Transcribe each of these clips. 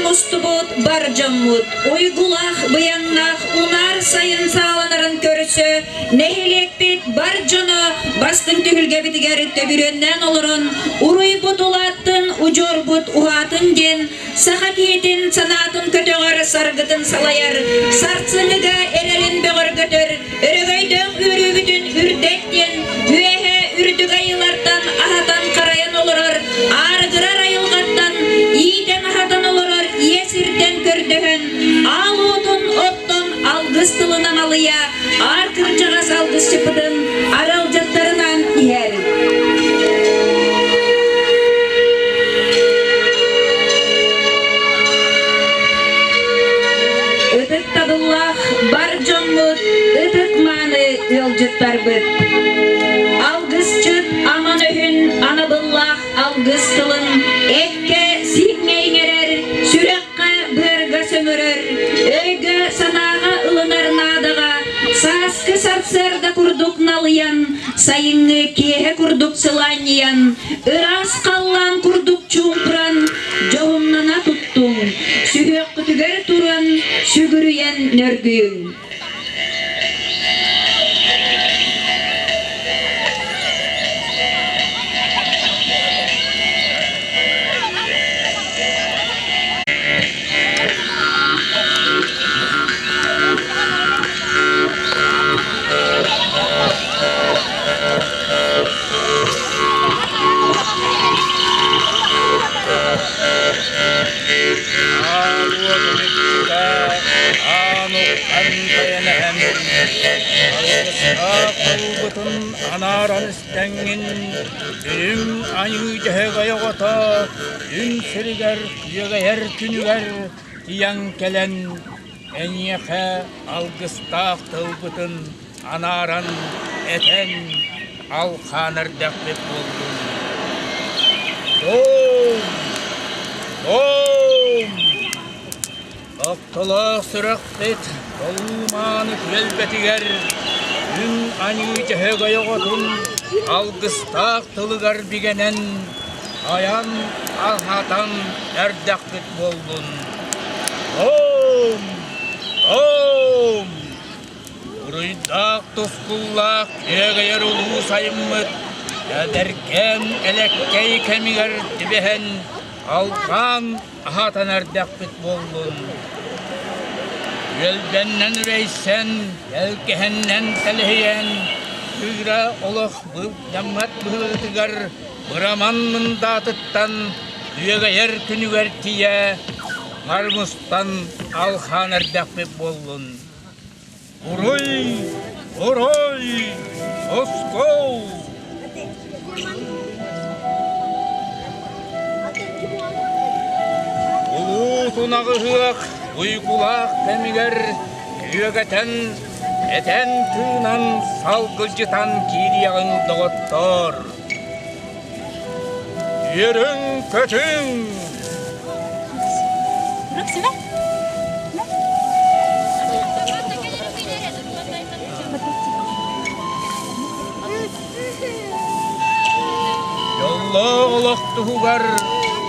мустубут бар дьоммут уйгулаах, быйаҥнаах унаар сайын саҕаланарын көрсө нэһилиэкпит бар дьоно бастыҥ түһүлгэбитигэр төбүрүөннээн олорон уруйбут улааттын, удьуорбут уһаатын диэн саха киһитин санаатын көтөҕөр, саргытын салайар, сарсыҥҥыга эрэлин бөҕөргөтөр, өрөгөйдөөх үөрүүбүтүн үрдэт диэн үөһэ үрдүк айыылартан аһатан-харайан олорор аарыгырар айылҕаттан иитэн-аһатан олорор ийэ сиртэн көрдөһөн, аал уотун оттон алгыс тылынан алыйа, аар кырдьаҕас алгысчыппытын аралдьыттарынан иһэр. Ытыктабыллаах бар дьоммут, ытык-мааны ыалдьыттарбыт! Алгысчыт аман өһүн анабыллаах алгыс тылын эккэ-сииҥҥэ иҥэрэр, сүрэххэ быарга сөҥөрөр, өйгө-санааҕа ылынар наадаҕа сааскы сарсыарда курдук налыйан, сайыҥҥы киэһэ курдук сылаанньыйан, ыраас халлаан курдук чуумпуран, дьоһуннана туттуҥ, сүһүөххүтүгэр туран сүгүрүйэн нөргүйүҥ. Тылбытын анааран истэҥҥин, үрүҥ айыы дьөһөгөй оҕото күн сиригэр күөгэйэр күнүгэр тиийэн кэлэн, эйиэхэ алгыстаах тылбытын анааран, этэн, алхаан эрдэхпит буоллун. Оом! Оом! Оттолоох сүрэхпит толуу-мааны түөлбэтигэр күн аньыы дьөһөгөй оҕотун алгыстаах тылыгар бигэнэн айан аһатан эрдэхпит буоллун. Оом! Оом! Уруйдаах тускуллаах күөгэйэр улуу сайыммыт эдэркээн элэккэй кэмигэр түбэһэн алҕаан аһатан эрдэхпит буоллун. Үөлбэннэн үрэйсэн, тэлгэһэннэн тэлэһийэн, кыыра олох былдьаммат быһыытыгар быраман мындаатыттан күөгэйэр күнүгэр тиийэ мармустан алхаан эрдэхпит буоллун. Уруй! Уруй! Оскол! Улуу тунаҕыһыах уйгулаах кэмигэр күөгэтэн, этэн-тыынан салгылдьытан киириэҕиҥ, доҕоттоор! Үөрүҥ-көтүҥ! Дьоллоох олох туһугар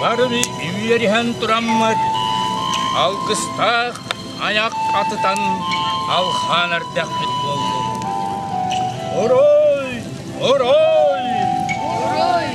бары үөрүһэн тураммыт, алгыстаах айах атытан алхаан эрдэхпит буоллун. Орой! Орой! Орой!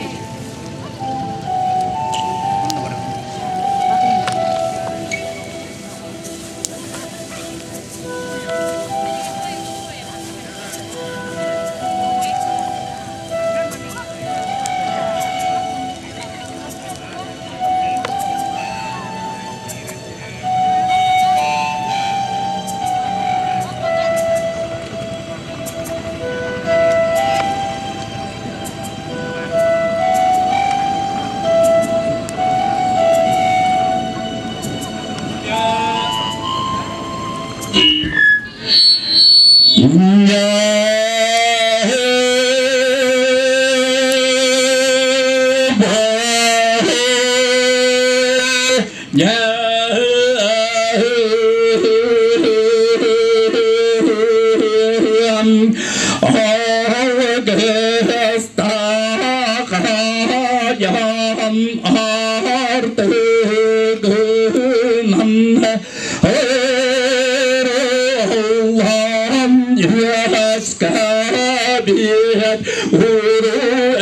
Ороллон үөскэбиэт уруу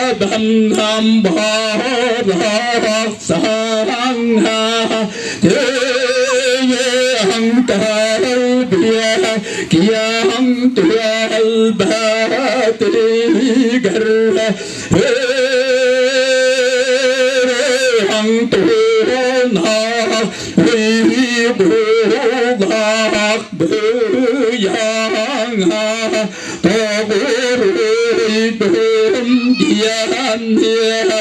эбэм барахсаҥҥа Түйэҥ тэлбиэ киэҥ түөлбэтигэр Ырыаҥ туһуна уйгулаах быйаҥа тоҕуруйдун диэн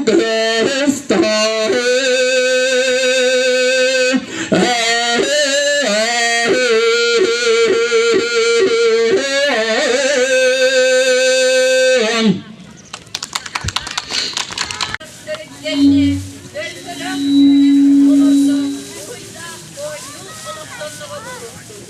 алгыстары. Төрүттэнни, өлгөлөөх олордо, уһуйдаах оонньуу олохтонноҕо буолуохтун.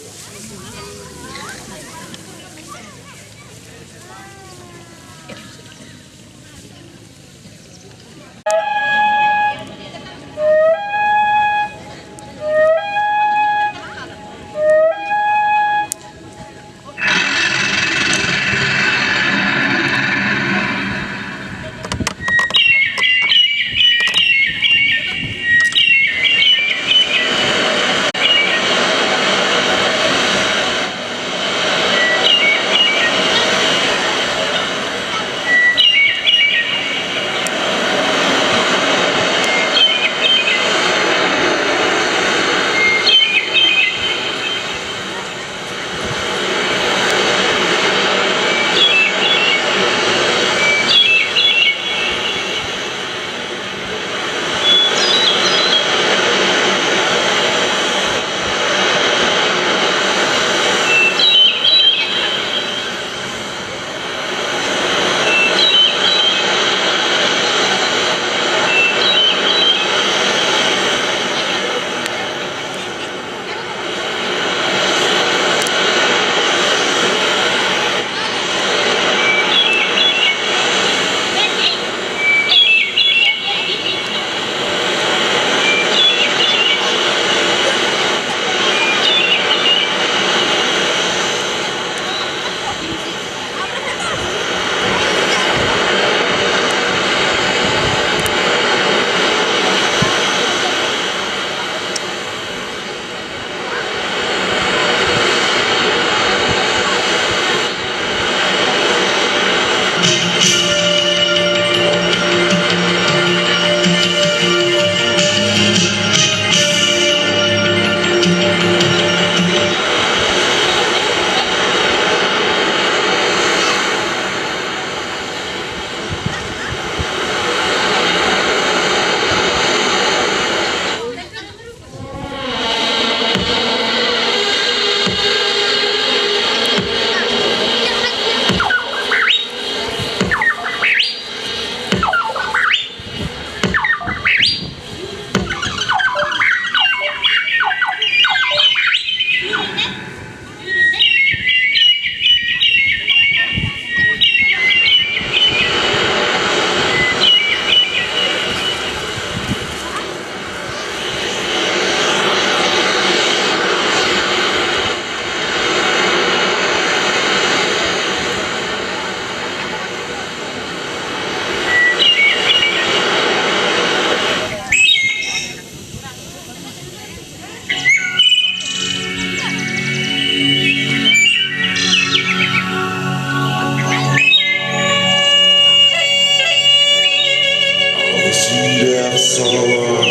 Сиилээх саҕалаах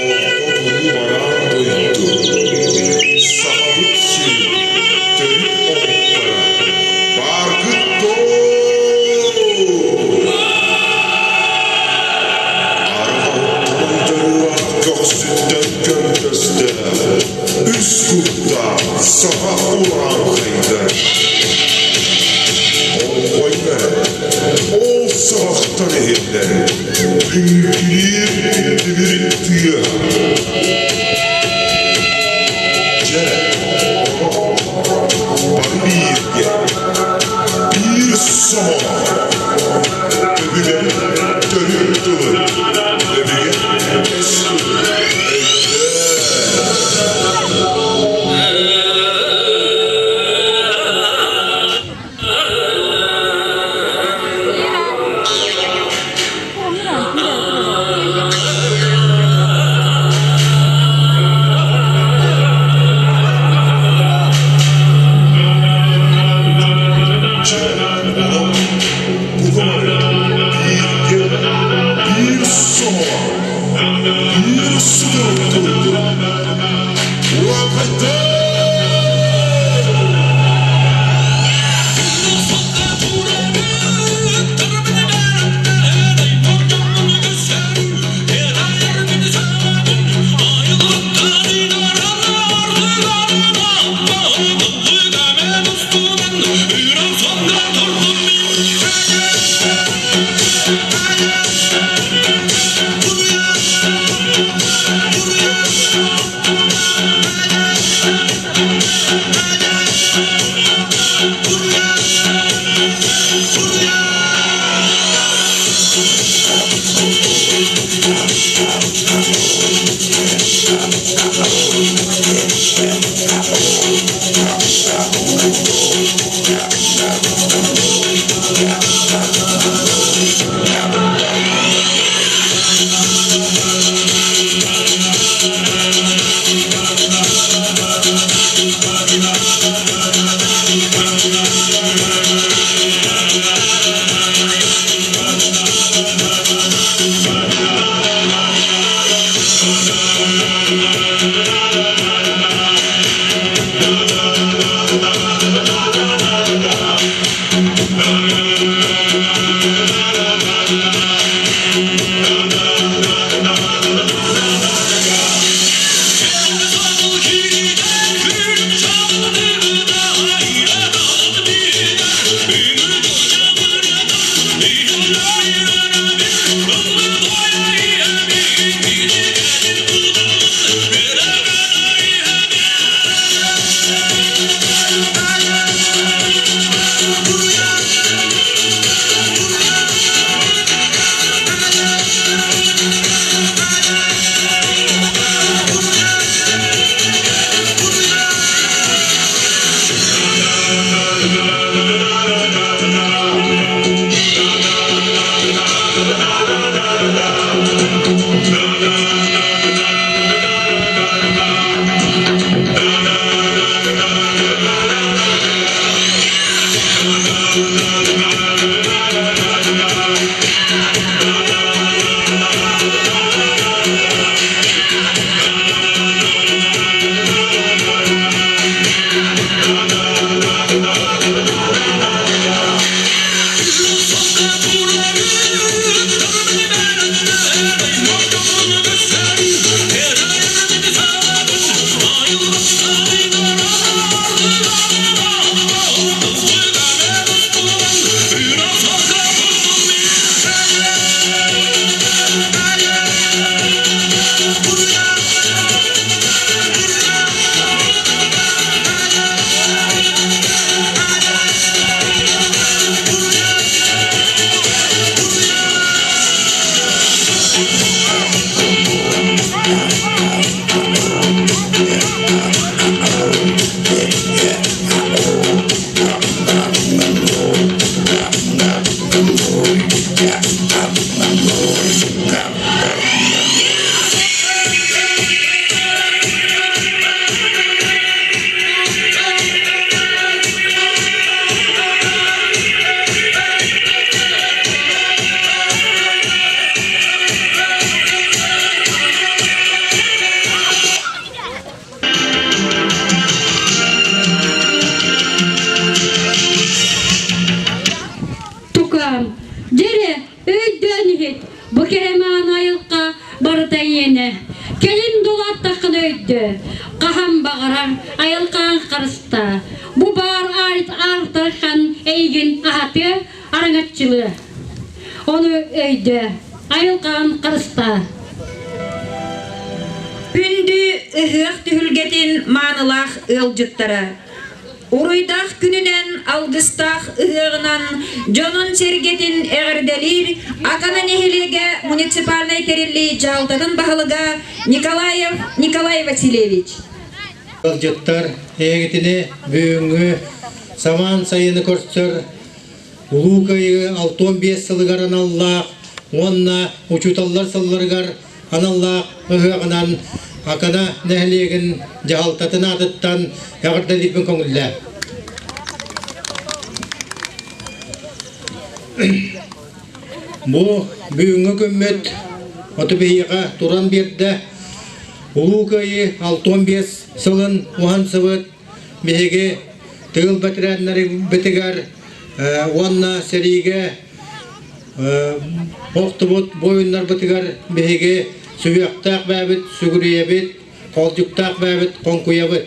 орто туруу бараан дойду Сахабыт сирин төрүт омуктара бааргыт дуо? Арҕаһыттан дьарылаах көхсүттэн көнтөстөөх үс куттаах саха урааҥхайдар Оргойдор ол саҕахтан иһиллэр үҥкүлүүр тимир тыаһа. Дьэ, бары бииргэ, биир сомоҕо, өбүгэбит төрүт тылын. Биир сытар курдук. Уопайдаа! Тукаам, дьэрэ, өйдөөн иһит, бу кэрэмээн айылҕа барыта иэнэ. Кэлин дулааттаххына өйдөө, хаһан баҕарар айылҕаҕын харыстаа. Бу баар аартархан эйигин аһатыа, араҥаччылыа. Ону өйдөө, айылҕаҕын харыстаа. Күндү ыһыах түһүлгэтин маанылаах ыалдьыттара! Уруйдаах күнүнэн, алгыстаах ыһыаҕынан дьонун-сэргэтин эҕэрдэлиир Акана нэһилиэгэ муниципальнай тэриллии дьаһалтатын баһылыга Николаев Николай Васильевич. Ыалдьыттар эһигитини бүгүҥҥү самаан сайыны көрсөр Улуу Кыайыы 65 сылыгар аналлаах уонна учууталлар сылларыгар аналлаах ыһыаҕынан Акана нэһилиэгин дьаһалтатын аатыттан эҕэрдэлиирбин көҥүллээ. Бу бүгүҥҥү күммүт. Оту биһиэхэ туран биэрдэ. Улуу Кыайыы 65 сылын уһансыбыт биһиги тыыл бэтэрээннэрбитигэр уонна сэриигэ охтубут буойуннарбытыгар биһиги сүһүөхтээх бээбит, сүгүрүйэбит, холдьуктаах бээбит, хоҥкуйабыт.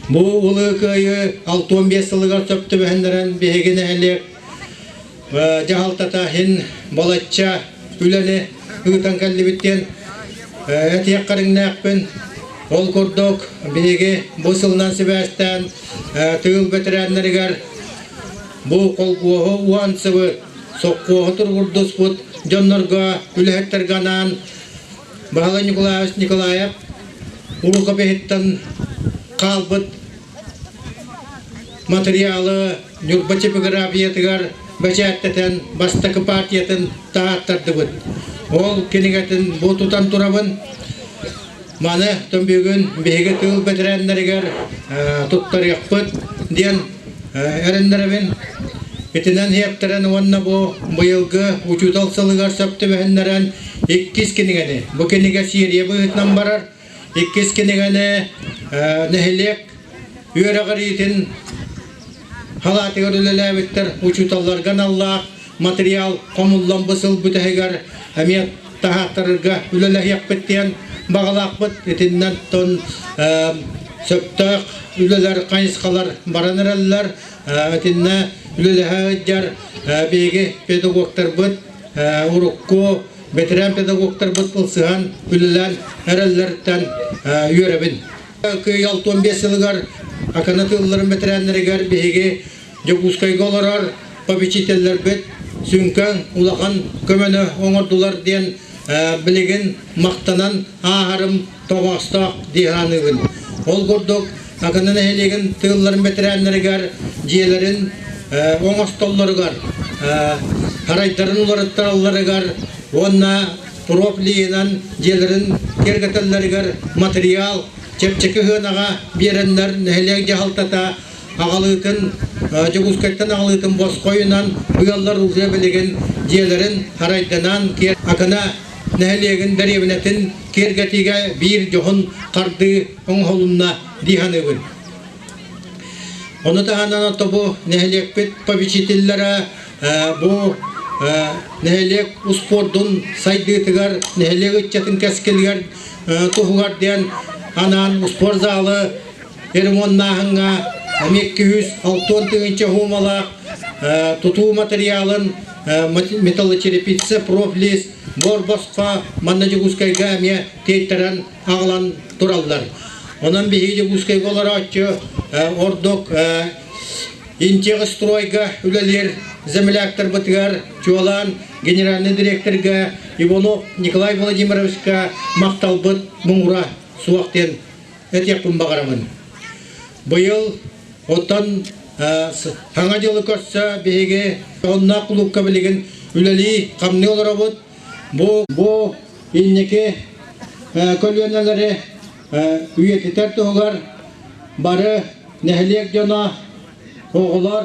Бу Улуу Кыайыы 65 сылыгар сөп түбэһиннэрэн биһиги нэһилиэк дьаһалтата иһин балачча үлэни ыытан кэллибит диэн этиэх кэриҥнээхпин. Ол курдук биһиги бу сылынан сибээстээн тыыл бэтэрээннэригэр бу холкуоһу уһансыбыт, сопхуоһу туругурдуспут дьоннорго, үлэһиттэргэ анаан Баһылай Николаевич Николаев урукопиһыттан хаалбыт матырыйаалы Ньурба типографиятыгар бэчээттэтэн бастакы партиятын таһааттардыбыт. Ол кинигэтин бу тутан турабын. Маны бүгүн биһиги тыыл бэтэрээннэригэр туттарыахпыт диэн эрэннэрэбин. Итинэн иэптэрэн уонна бу быйылгы учуутал сылыгар сөп түбэһиннэрэн иккис кинигэни, бу кинигэ серия быһыытынан барар, иккис кинигэни нэһилиэк үөрэҕириитин халаатыгар үлэлээбиттэр учууталларга аналлаах материал хомуллан бу сыл бүтэһигэр эмиэ таһааттарарга үлэлэһиэхпит диэн баҕалаахпыт. Итиннэн тон сөптөөх үлэлэр, хайысхалар баран эрэллэр. Итиннэ үлэлэһэ сылдьар биһиги педагогтарбыт урукку бэтэрээн педагогтарбыт ылсыһан үлэлээн эрэллэриттэн үөрэбин. Кыайыы 65 сылыгар Акана тыылларын бэтэрээннэригэр биһиги Дьокуускайга олорор попечителлэрбит сүҥкэн улахан көмөнү оҥордулар диэн билигин махтанан ааһарым тоҕоостоох дии саныыбын. Ол курдук Акана нэһилиэгин тыылларын бэтэрээннэригэр дьиэлэрин оҥостоллоругар, харайдарын уларыттаралларыгар уонна профлиинан дьиэлэрин киэргэтэллэригэр матырыйаал чэпчэки сыанаҕа биэрэннэр нэһилиэк дьаһалтата аҕалыытын Дьокуускайтан аҕалыытын босхойунан ыаллар уже билигин дьиэлэрин харайданан Акана нэһилиэгин дэриэбинэтин киэргэтиигэ биир дьоһун хардыы оҥоһулунна дии саныыбын. Ону таһынан ото бу нэһилиэкпит попечителлэрэ бу нэһилиэк успуордун сайдыытыгар, нэһилиэк ыччатын кэскилигэр туһугар диэн анаан успуорт залы ремоннааһыҥҥа эмиэ 260 тыһыынча уумалаах тутуу материалын металлочерепица, профлист, бор босхо манна Дьокуускайга эмиэ тиэйтэрэн аҕалан тураллар. Онон биһиги Дьокуускайга олорооччу ордук Интехстройга үлэлиир земляктарбытыгар чуолаан генеральный директорга Иванов Николай Владимировичка махталбыт муҥура суох диэн этиэхпин баҕарабын. Быйыл оттон Саҥа дьылы көрсө биһиги онно кулуупка билигин үлэлии хамныы олоробут. Бу инники көлүөнэлэри үйэтитэр туһугар бары нэһилиэк дьоно, оҕолор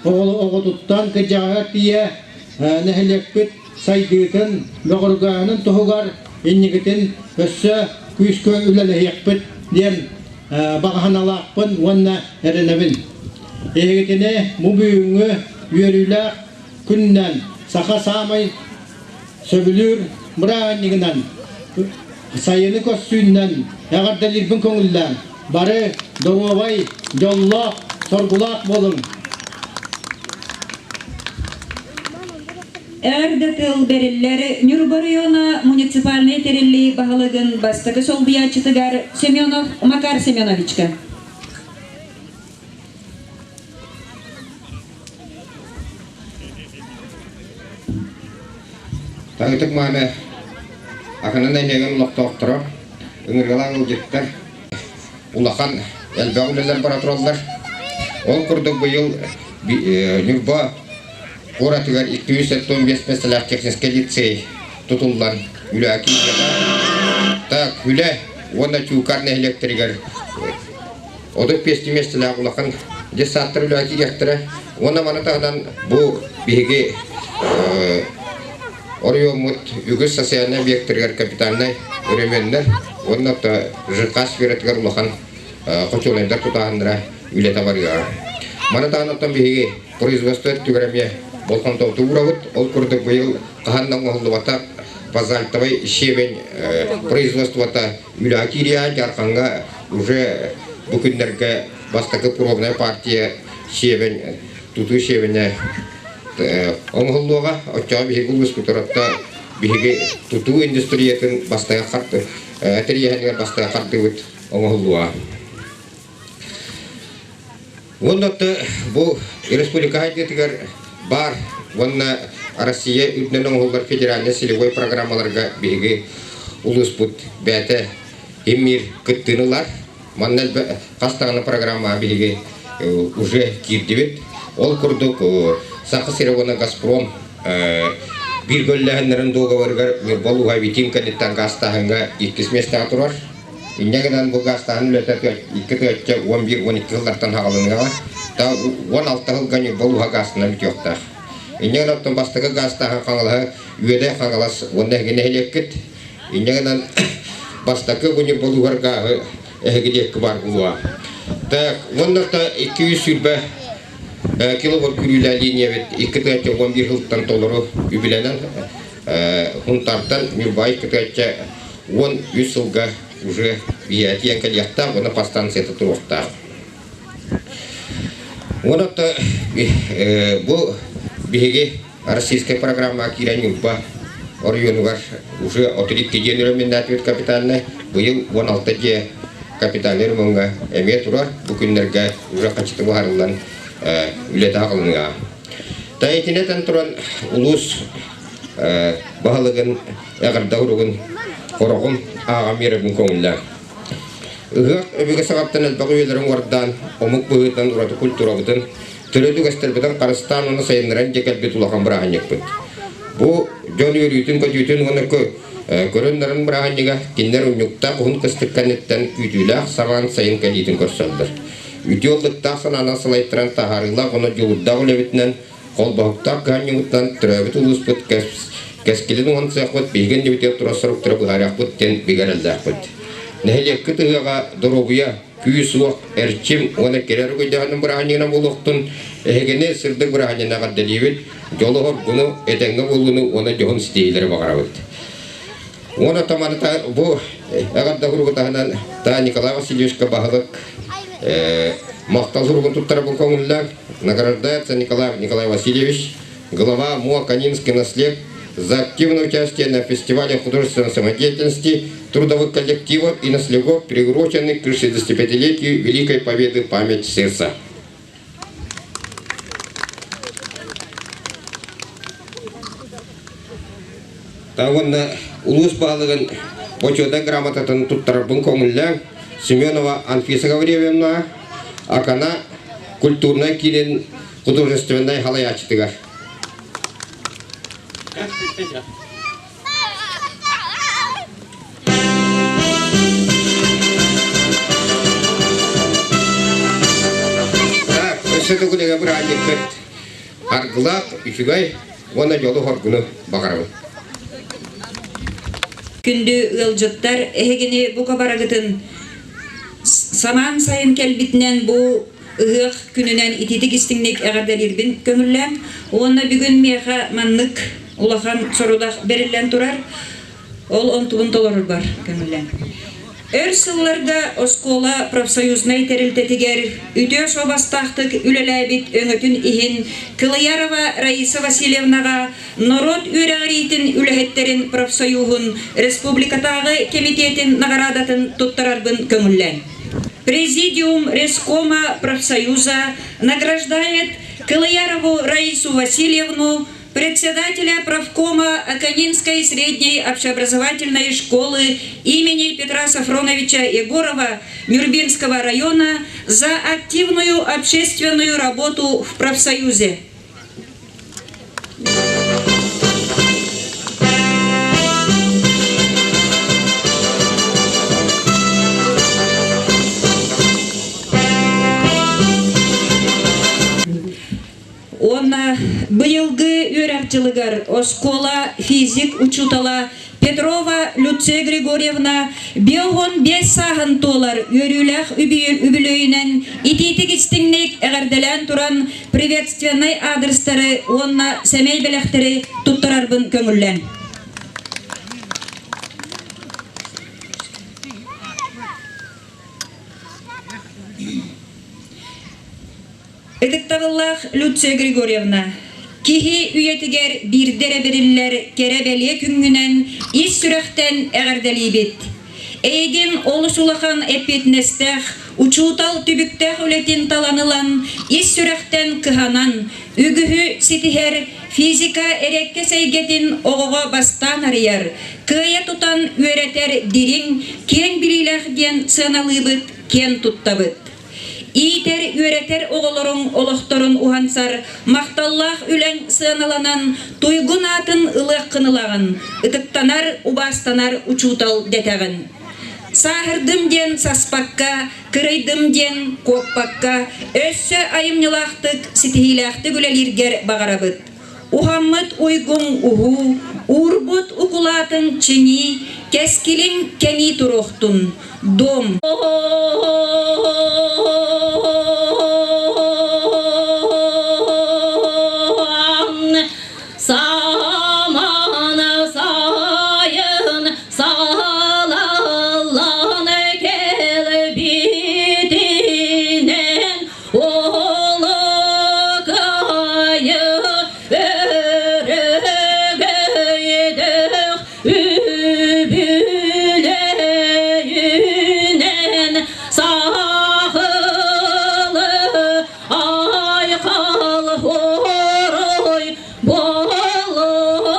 оҕотуттан кырдьаҕаһыгар тиийэ нэһилиэкпит сайдыытын, бөҕөргөөһүнүн туһугар инникитин өссө күүскэ үлэлэһиэхпит диэн баҕа санаалаахпын уонна эрэнэбин. Эһигитини бу бүгүҥҥү үөрүүлээх күнүнэн саха саамай сөбүлүүр бырааһынньыгынан сайыны көрсүүннэн эҕэрдэлиирбин көҥүллээн бары доруобай, дьоллоох, соргулаах буолуҥ! Өр да тыл бэриллэр Ньурба района муниципальнай тэриллии баһылыгын бастакы солбуйааччытыгар Семенов Макар Семеновичка. Таҥытык мааны Акана нэһилиэгин олохтоохторо, ыҥырыылаах ыалдьыттар улахан элбэх үлэлэр бара тураллар. Ол курдук быйыл Ньурба куоратыгар 275 миэстэлээх техническэй лицей тутуллан үлэҕэ киирбэтэ. Так, үлэ уонна Чуукаар нэһилиэктэригэр 35 миэстэлээх улахан детсадтар үлэҕэ киириэхтэрэ. Уонна маны таһынан бу биһиги Оройуоммут үгүс социальнай объектарыгар капитальнай өрөмүөннэр уонна ЖК сфератыгар улахан хочуолунайдар тутааһыннара үлэтэ барыаҕа. Маны таһынан оттон биһиги производство өттүгэр эмиэ болҕомтобутун уурабыт. Ол курдук быйыл хаһан да оҥоһуллубатах базальтовай щебень производствота үлэҕэ киириэҕэ. Дьаархаҥҥа уже бу күннэргэ бастакы пробная партия щебень, тутуу щебенэ оҥоһуллуоҕа. Оччоҕо биһиги улууспутуратта биһиги тутуу индустриятын бастайа харты тэрийэһинигэр бастайа хардыбыт оҥоһуллуоҕа. Уонна бу республика хайдыытыгар баар уонна Россия үрдүнэн оҥоһуллар федеральнай целевой программаларга биһиги улууспут бэйэтэ иммиир кыттыыны ылар. Манна хас даҕаны программаҕа биһиги уже киирдибит. Ол курдук Саха сирэ уонна Газпром биир көллөһөннөрүн дуогабарыгар Ньурба улууһа Витим кэнниттэн гаастааһыҥҥа иккис миэстэҕэ турар. Инньэ гынан бу гаастааһын үлэтэ 2 11-12 сыллартан хаҕалыныаҕа. Та 16 сылга Ньурба улууһа гаастынан бүтүөхтээх. Инньэ гынан оттон бастакы гаастааһын Хаҥалаһы Үөдэй Хаҥалас уонна эһиги нэһилиэккит. Инньэ гынан бастакы бу Ньурба улууһугар гааһы эһиги диэкки баар буолуоҕа. Так, уонна 220 киловольт күрүүлээ линиябит 2 11 сылтан толору үбүлэнэн Хунтартан Ньурба 2 13 сылга уже биһиэтиэн кэлиэхтээх уонна подстанцията туруохтаах. Уонна бу биһиги российскай программаҕа киирэн Ньурба оройуонугар уже 32 дьиэ өрөмүөннээтибит капитальнай, быйыл 16 дьиэ капитальнай ремоҥҥа эмиэ турар. Бу күннэргэ уже хачыты буһарыллан үлэтэ аҕылыныаҕа. Таитинэтэн туран улуус баһылыгын эҕэрдэ уругун хороҕун ааҕан биэрэрбин көҥүллээх. Ыһыах өбүгэ саҕаттан элбэх үйэлэрин уордаан, омук быһыытынан ураты культурабытын, төрүт үгэстэрбитин харыстаан уонна сайыннаран дьэ кэлбит улахан бырааһынньыкпыт. Бу дьон үөрүүтүн-көтүүтүн уонна көрүн-нарын бырааһынньыга кинилэр унньуктаах уһун кыстык кэнниттэн күүтүүлээх самаан сайын кэлиитин көрсөллөр. Үтүө ыллыктаах санаанан салайтаран таһаарыылаах уонна дьулуурдаах үлэбитинэн холбоһуктаах кыһамньыбытынан төрөөбүт улууспут кэскилин уһансыахпыт, биһиги иннибитигэр турар соруктары быһаарыахпыт диэн бигэ эрэллээхпит. Нэһилиэккит ыһыаҕа доруобуйа, күүс-уох, эрчим уонна кэрэ өрөгөйдөһөнүн бырааһынньыгынан буолуохтун, эһигини сырдык бырааһынньыгынан эҕэрдэлиибит, дьолу-соргуну, этэҥҥэ буолууну уонна дьоһун ситиһиилэри баҕарабыт. Уонна таманыта бу эҕэрдэ суругу таһынан та Николай Васильевичка баһылык махтал суругун туттарабын көҥүллээх награждается Николаев Николай Васильевич, глава МУА Канинский наслед за активное участие на фестивале художественной самодеятельности трудовых коллективов и наслегов, приуроченных к 65-летию Великой Победы «Память сердца». Уонна улуус баһылыгын Бочуота грамотатын туттарарбын көҥүллээн Семенова Анфиса Гаврильевна Акана культурнай киирин художественнай халайааччытыгар. Так, өссө төгүл бырааһынньыккыт аргылаах, үчүгэй уонна дьолу-соргуну баҕарабын. Күндү ыалдьыттар, эһигини бука барыгытын самаан сайын кэлбитинэн бу ыһыах күнүнэн итиитик истиҥник эҕэрдэлиирбин көҥүллээҥ уонна бүгүн миэхэ маннык улахан сорудах бэриллэн турар. Ол онтубун толорорбор көҥүллээҥ. Өр сылларга оскуола профсоюзнай тэрилтэтигэр үтүө суобастаахтык үлэлээбит өҥөтүн иһин Кылыярова Раиса Васильевнаҕа норуот үөрэҕириитин үлэһиттэрин профсоюһун республикатааҕы кэмитиэтин наҕараадатын туттарарбын көҥүллээн. Президиум Рескома профсоюза награждает Кылыярову Раису Васильевну председателя правкома Аканинской средней общеобразовательной школы имени Петра Сафроновича Егорова Нюрбинского района за активную общественную работу в профсоюзе. Уонна быйылгы үөрэх үөрэх дьылыгар оскуола физик учуутала Петрова Люция Григорьевна 55 сааһын туолар үөрүүлээх үбүлүөйүнэн итиитик истиҥник эҕэрдэлээн туран приветственнай аадырыстары уонна сэмэй бэлэхтэри туттарарбын көҥүллээн. Ытыктабыллаах Люция Григорьевна, киһи үйэтигэр биирдэ эрэ бэриллэр кэрэ-бэлиэ күҥҥүнэн ис сүрэхтэн эҕэрдэлиибит! Эйигин олус улахан эппиэтинэстээх, учуутал түбүктээх үлэтин талан ылан, ис сүрэхтэн кыһанан, үгүһү ситиһэр физика эрэккэс эйгэтин оҕоҕо бастаан арыйар, кыайа тутан үөрэтэр дириҥ, киэҥ билиилээх диэн сыаналыыбыт, киэн туттабыт. Иитэр, үөрэтэр оҕолоруҥ олохторун уһансар махталлаах үлэҥ сыаналанан туйгун аатын ылыаххын ылаҕын, ытыктанар, убаастанар учуутал дэтэҕин. Сааһырдым диэн саспакка, кырыйдым диэн куоппакка, өссө айымньылаахтык, ситиһиилээхтик үлэлииргэр баҕарабыт. Уһаммыт уйгуҥ уһуу, уурбут укулаатыҥ чиҥии, кэскилиҥ кэҥии туруохтун. Дом. Самана сайын саҕалаллан кэлбитинэн Олокайы өрөгөйдөөх үбүлүөйүнэн сахалы айхал хоруй буолун.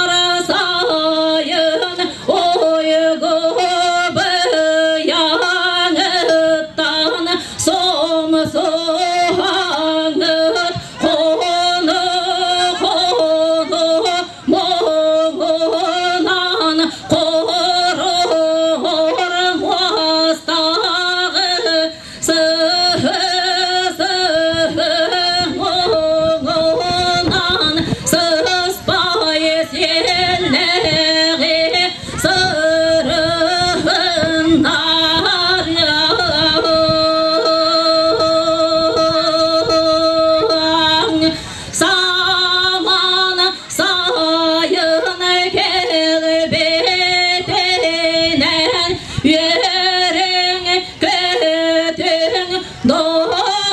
Онарасайын ойгу быйаҥыттан сомсуһаҥыт хону-хону Моҕунан хоруор муостааҕы сыһы-сыһы моҕунан сыспай сиэллээҕи сырыһыннарыаҥ. Саман сайын кэлбитинэн үөрэҥ көтүҥ доҕоттоор.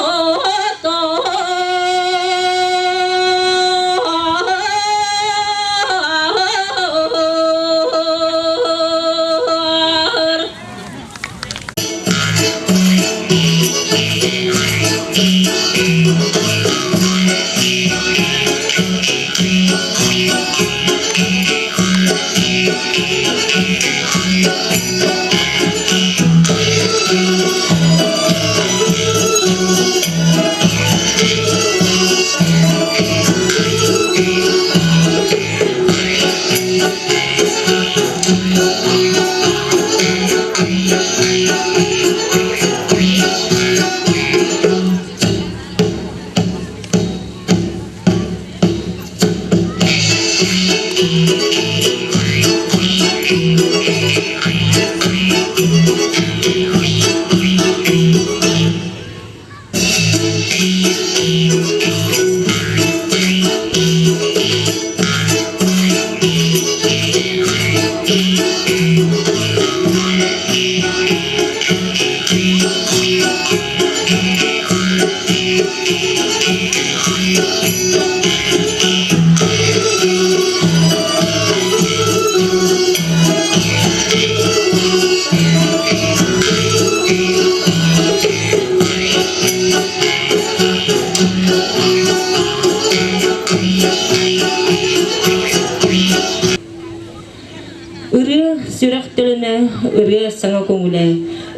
Ырыа сүрэх төлөнө, ырыа саҥа көҥүлэ,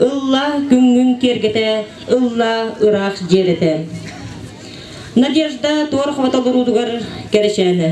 ылла күҥҥүн киэргэтэ, ылла ыраах дьиэлэтэ. Надежда Туорахова толоруутугар кэрэчээнэ.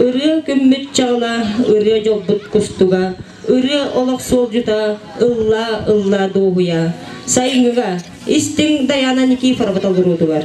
Ырыа күммүт чаҕыла, ырыа дьолбут кустуга, ырыа олох суолдьута, ыллаа, ыллаа дуоһуйа. Сайыҥҥыга истиҥ Дайаана Никифорова толоруутугар.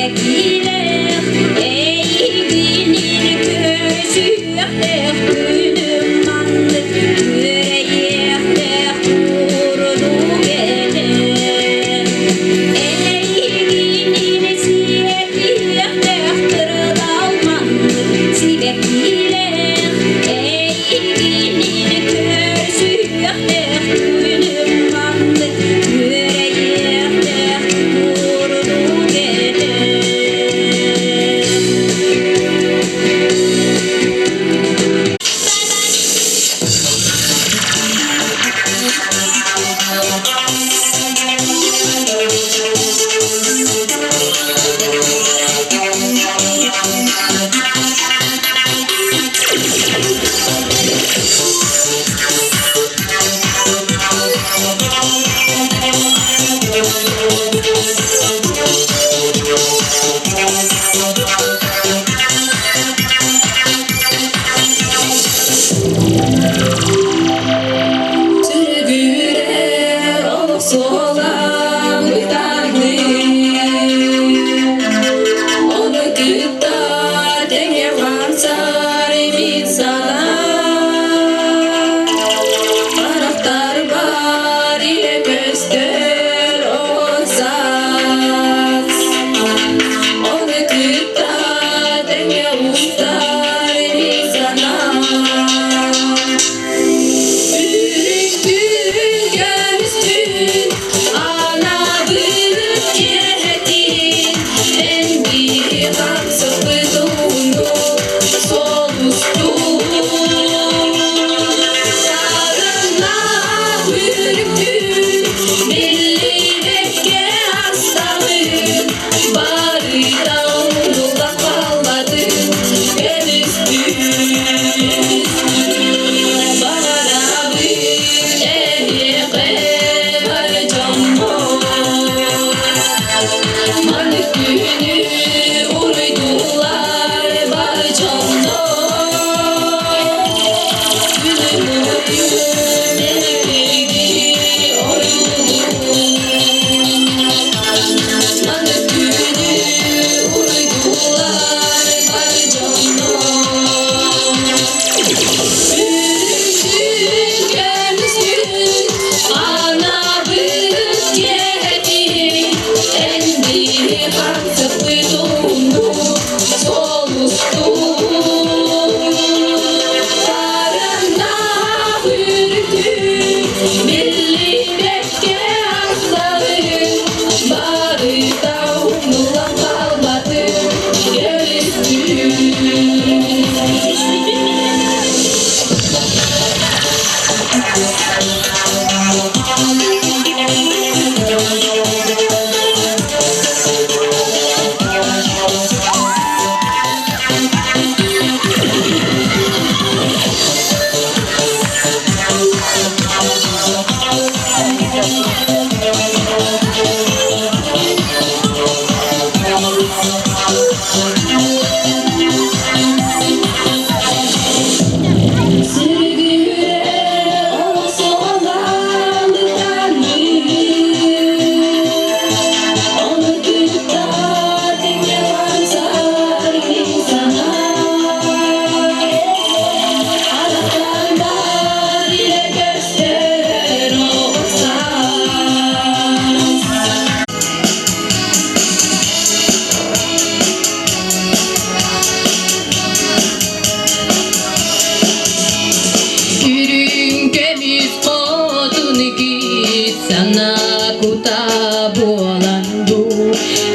Сибэккилээх эйигинин көрсүөхтээх күнүм маннык күөрэйиэхтээх курдук этэ. Эйигинин сиэтиэхтээх кырдал маннык сибэккилээх эйигинин көрсүөхтээх күнүм маннык күөрэйиэхтээх курдук этэ. Сүргүрэр олох суола бытаардыы, Ону кытта тэҥэ хаамсар мин санаа. Харахтарбар илэ көстөр оҕо саас. Ону кытта тэҥэ устар мин санаа. Үрүҥ-түүн анаабыт киэһэтин эн биир хамсаппыт ууну солустуу. Сарыннаах үрүҥ-түүн биллибэккэ астаммыт барыта умнуллан хаалбатын көмүстүү. Баҕарабын эһиэхэ бар дьоммор Маннык күнү уруйдуулар бар дьоннор Күнү буйу мэлигири ойуулуур Маннык күнү уруйдуулар бар дьоннор Үрүҥ анаабыт киэһэтин эн биһи хамсаппыт уһуннуу солустуу Сарыннаах үрүтүн биллибэккэ астабын барыта умнуллан хаалбатын көрүстүм. Күрүҥ көмүс хотун кит сана кута буолан дуу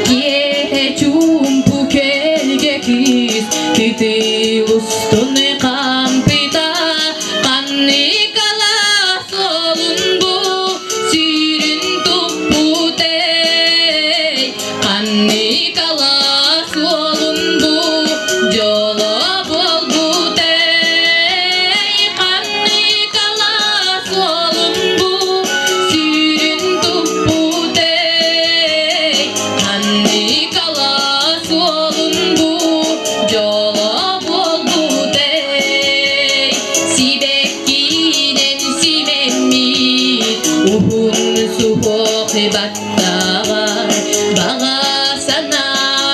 киэһэ чуумпу кэлгэ киис кытыл устун хампыта ханныкала суолун бу сүүрүн туппутэй ханныкала суолун бу дьоло буолбутэй ханныкала суолун бу сүүрүн туппутэй ханныкала суолун бу дьоло буолбутэй сибэккинэн симэммит уһун суһуох баттаҕар баҕа санаа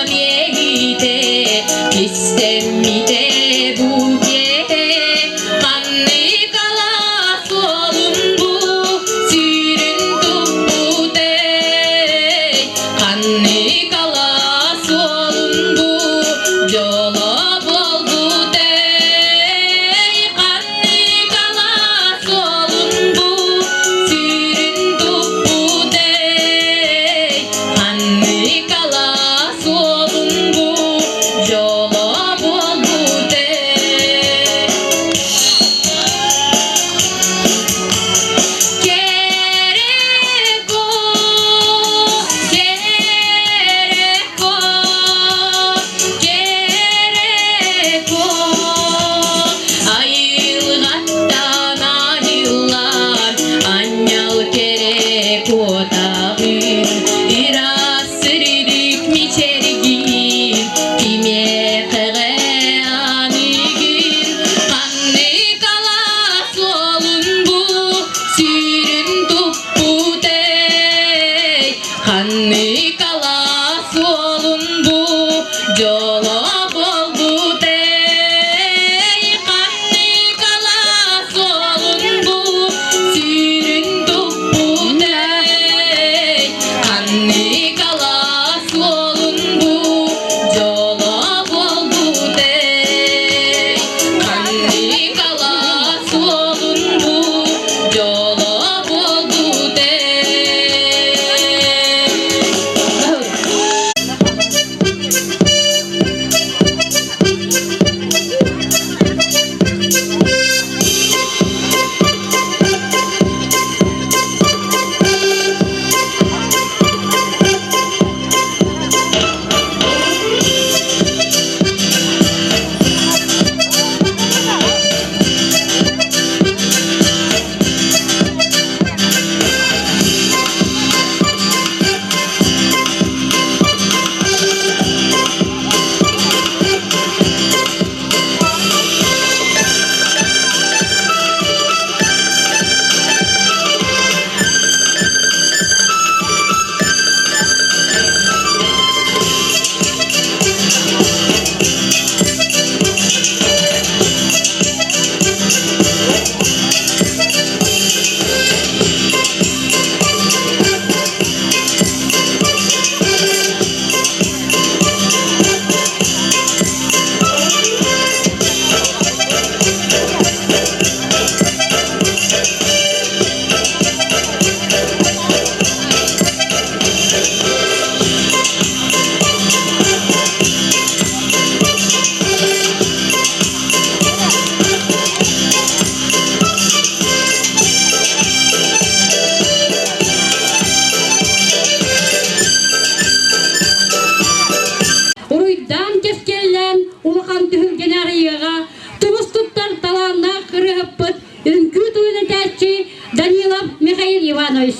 түһүлгэни арыйыаҕа тумус туттар талааннаах ырыаһыппыт, үҥкүү тылын этээччи Данилов Михаил Иванович.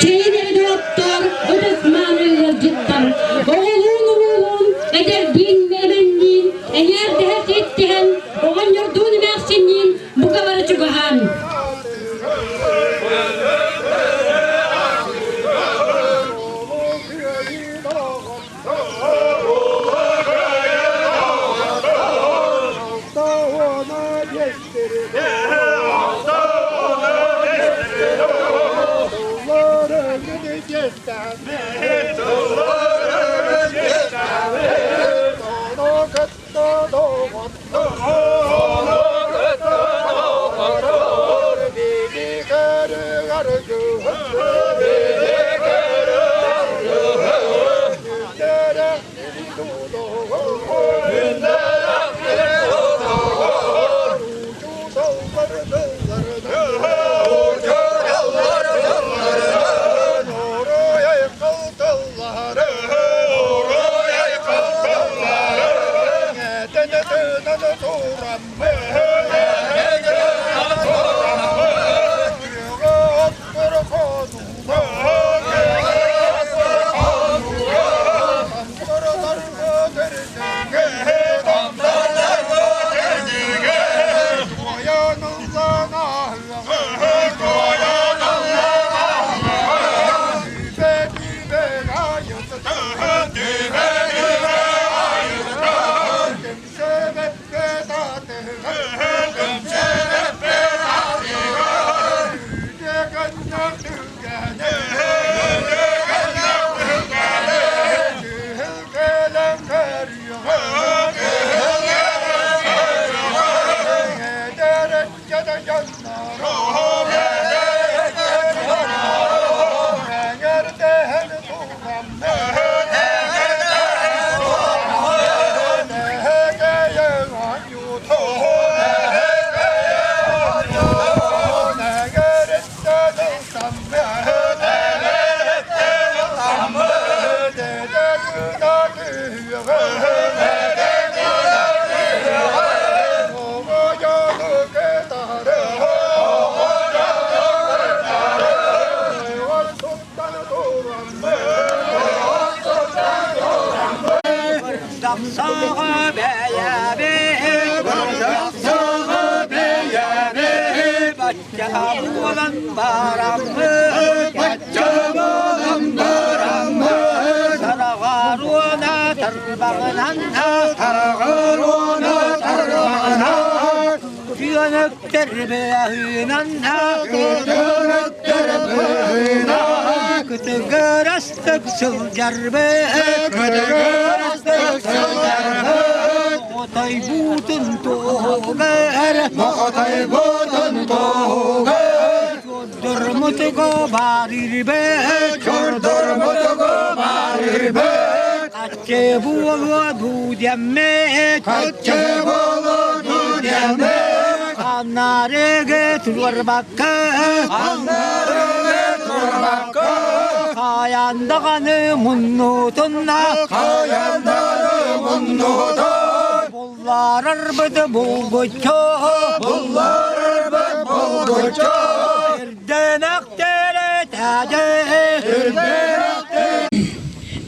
Чэйин доҕоттор, ытык-мааны ыалдьыттар, оҕолуун-уруулуун, эдэрдиин-эмэнниин, эҥээрдэһэ сиэттиһэн, оҕонньордуун эмээхсинниин бука бары чугаһаан.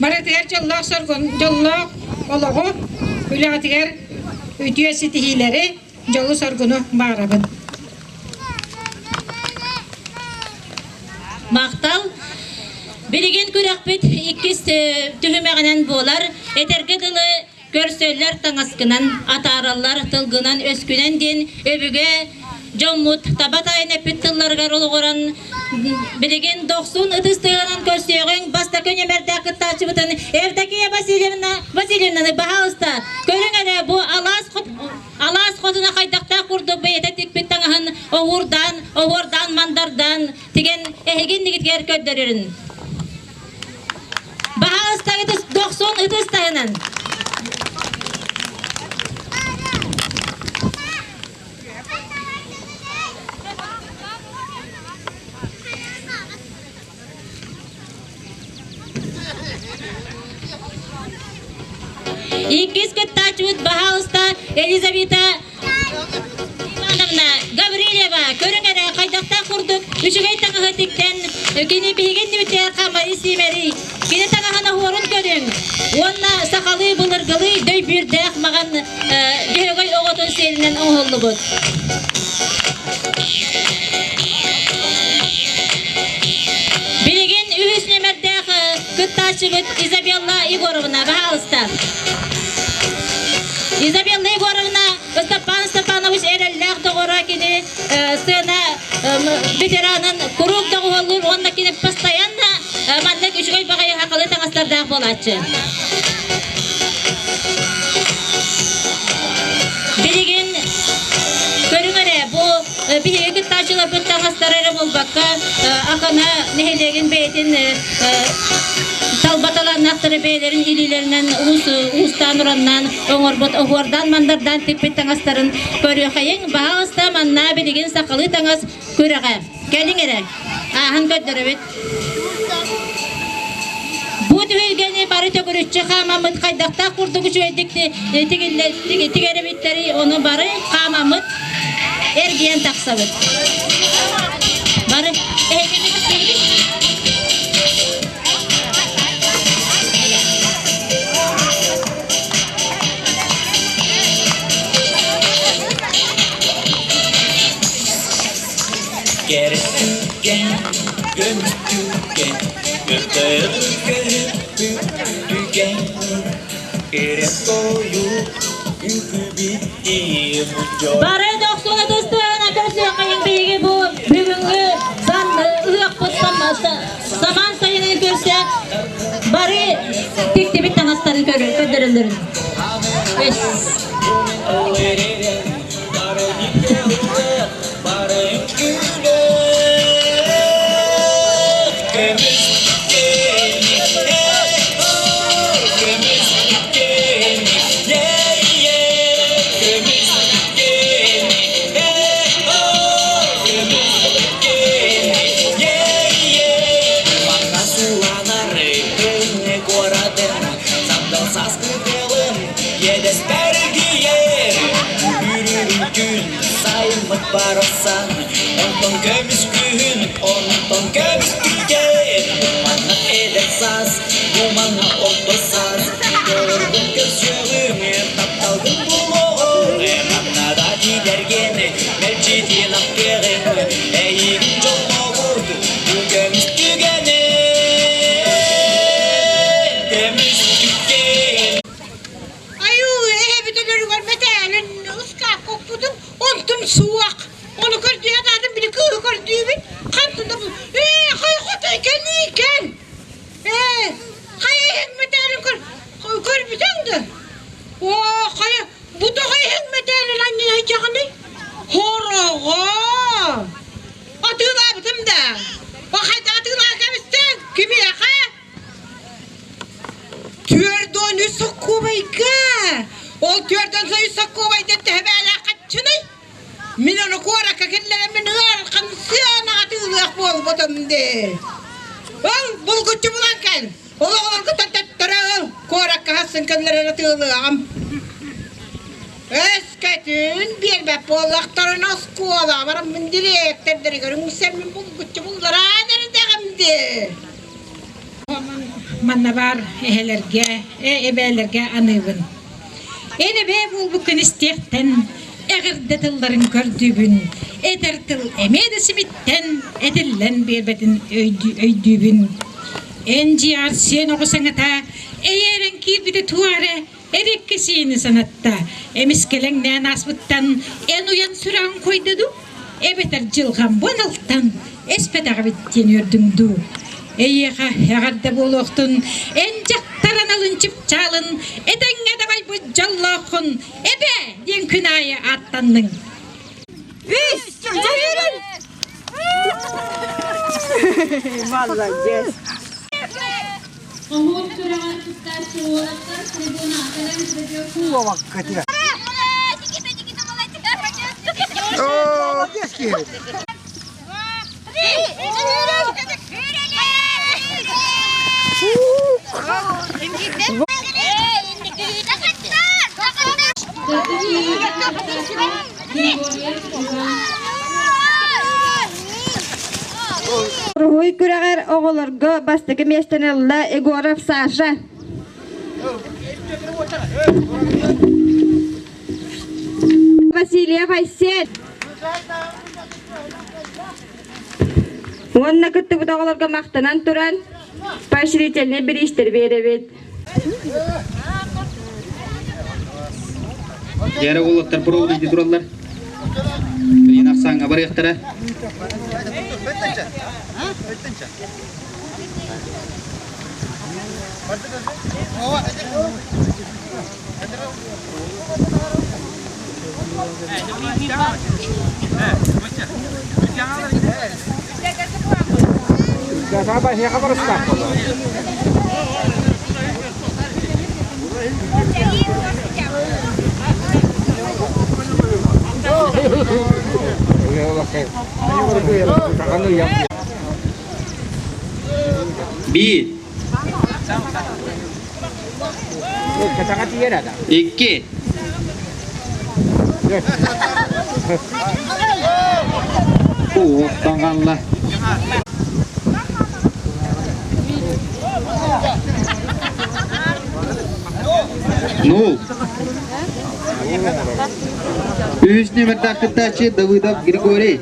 Барытыгар дьоллоох соргун, дьоллоох олоҕу, үлэҕитигэр үтүө ситиһиилэри, дьолу-соргуну баҕарабын. Махтал. Билигин күрэхпит иккис түһүмэҕинэн буолар. Этэргэ дылы көрсөллөр таҥаскынан, атаараллар тылгынан, өскүнэн диэн өбүгэ дьоммут таба тайан эппит тылларыгар олоҕуран билигин дохсун ытыс тыаһынан көрсүөҕүҥ бастакы нүмердээх кыттааччыбытын Евдокия Васильевна Васильевнаны баһаалыста көрүҥ эрэ бу алаас алаас хотуна хайдахтаах курдук бэйэтэ тикпит таҥаһын оһуурдаан оһуордаан мандардаан тигэн эһиги иннигитигэр көрдөрөрүн Баһаалыста ытыс дохсун ытыс таһынан. Иккис кыттааччыбыт баһаалыста Елизавета Ивановна Гаврильева көрүҥ эрэ хайдахтаах курдук үчүгэй таҥаһы тиктэн кини биһиги иннибитигэр хамайы сиимэрий кини таҥаһын оһуорун көрүҥ уонна сахалыы былыргылыы дөйбүүрдээх маҕан дьөһөгөй оҕотун сиэлинэн оҥоһуллубут. Билигин үһүс нүөмэрдээх кыттааччыбыт Изабелла Егоровна, баһаалыста. Изабелла Егоровна Степан Степанович эрэллээх доҕоро кини сцена ветеранын куруук доҕуһуоллуур уонна кини постоянно маннык үчүгэй баҕайы хахалы таҥастардаах буолааччы. Билигин көрүҥ эрэ, бу биһиги кыттааччыларбыт таҥастара эрэ буолбакка, Акана нэһилиэгин бэйэтин талба талааннаахтара бэйэлэрин илиилэринэн уус уустаан-ураннаан оҥорбут оһуордаан-мандардаан тикпит таҥастарын көрүөхэйиҥ. Баһаалыста манна билигин сахалыы таҥас күрэҕэ. Кэлиҥ эрэ, ааһан көрдөрөбүт. Бу түһүлгэни бары төгүрүччү хаамаммыт хайдахтаах курдук үчүгэйдик тигэрибиттэрий, ону бары хаамаммыт эргийэн тахсабыт. Бары Кэрэ көмүс түгэн, көрдөөх түгэн, Эрэ-тойук үҥкүү-битии Бары дохсуна тыстыана көрсүөххэйиҥ биһиги бу бүгүҥҥү сан ыһыахпыт самаан сайынын көрсө бары тиктибит таҥастарын көрдөрөллөрүн. Сайыммыт барахсан, онтон көмүс күһүн, онтон көмүс күтэр. Манна эдэр саас, бу манна орто саас, Көргүн көрсүөҕүҥ, тапталгын булуоҕуҥ, Ханна да тиийдэргин, мэлдьитин ахтыаҕыҥ, Эйигин дьоллообут бу көмүс түгэни, көмүс түгэн. Айуу, эһэбит өлөрүгэр мэтээлин ыскаапка укпутум, онтум суох. Ону көрдүү сатаатым, били кыыһы көрдүүбүн, хантан да Ээ, хайа хотой кэлии кэл! Ээ, хайа иһин мэтээлин көр, көрбүтүҥ да? Оо, хайа, бу тоҕо иһин мэтээлин анньан сылдьаҕыный? Хороҕо! Атыылаабытым да. О, хайда атыылаа кэбистиҥ? Кимиэхэ? 43 сокуобайга! Ол 43 сокуобайдан төһө бээлээх хаччыный? Мин ону куоракка киллэрэммин ыарахан сыанаҕа атыылыах буолбутум дии. Ыл, булгуччу булан кэл. Ол оҕолоргуттан төттөрү ыл, куоракка хассын кэллэрэн атыылыаҕым. Өскөтүн биэрбэт буоллахтарына оскуолаҕа бараммын дириэктэрдэригэр үҥсэммин булгуччу буллараан эрдэҕим дии. Манна баар эһэлэргэ, эбээлэргэ аныыбын. Эн эбээ буолбуккун истиэхтэн, эҕэрдэ тылларын көрдүүбүн, этэр тыл эмиэ да симиттэн, этиллэн биэрбэтин өйдүүбүн. Эн дьиэҕэр сиэн оҕо саҥата, эйээрэн киирбитэ туора, эрэккэ сиэни санатта. Эмискэлэҥнээн ааспыттан эн уйан сүрэҕиҥ хойда дуу? Эбэтэр дьылҕам бу аналтан эспэтэҕибит диэн үөрдүҥ дуу? Эйиэхэ эҕэрдэ буолуохтун, эн дьахтар аналын чыпчаалын, этэҥҥэ дабайбыт дьоллооххун, эбээ диэн күн аайы ааттанныҥ. Үс, дьайырын! Молодец! Оһуор күрэҕэр кыттааччы уолаттар трибуна кэлэн Уруһуй күрэҕэр оҕолорго бастакы миэстэни ылла Егоров Саша. Васильев Айсен. Уонна кыттыбыт оҕолорго махтанан туран поощрительнай бириистэр биэрэбит. Дьэрэ уолаттар провод илдьи тураллар. Билигин ахсааҥҥа барыахтара. Биир. Икки. Уоттанганла. Нул. Үһүс нүөмэрдээх кыттааччы Давыдов Григорий.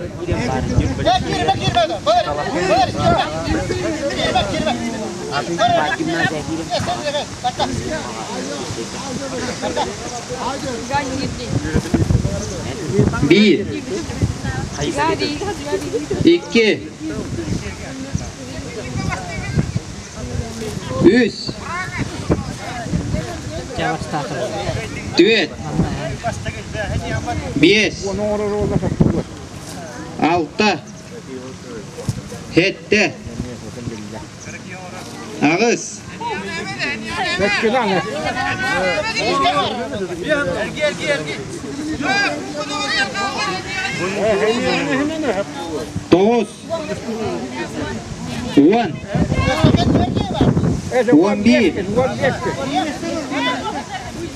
Биир. Икки. Үс. Түөрт. Биэс. Алта. Сэттэ. Аҕыс. Тоҕус. 10. 11.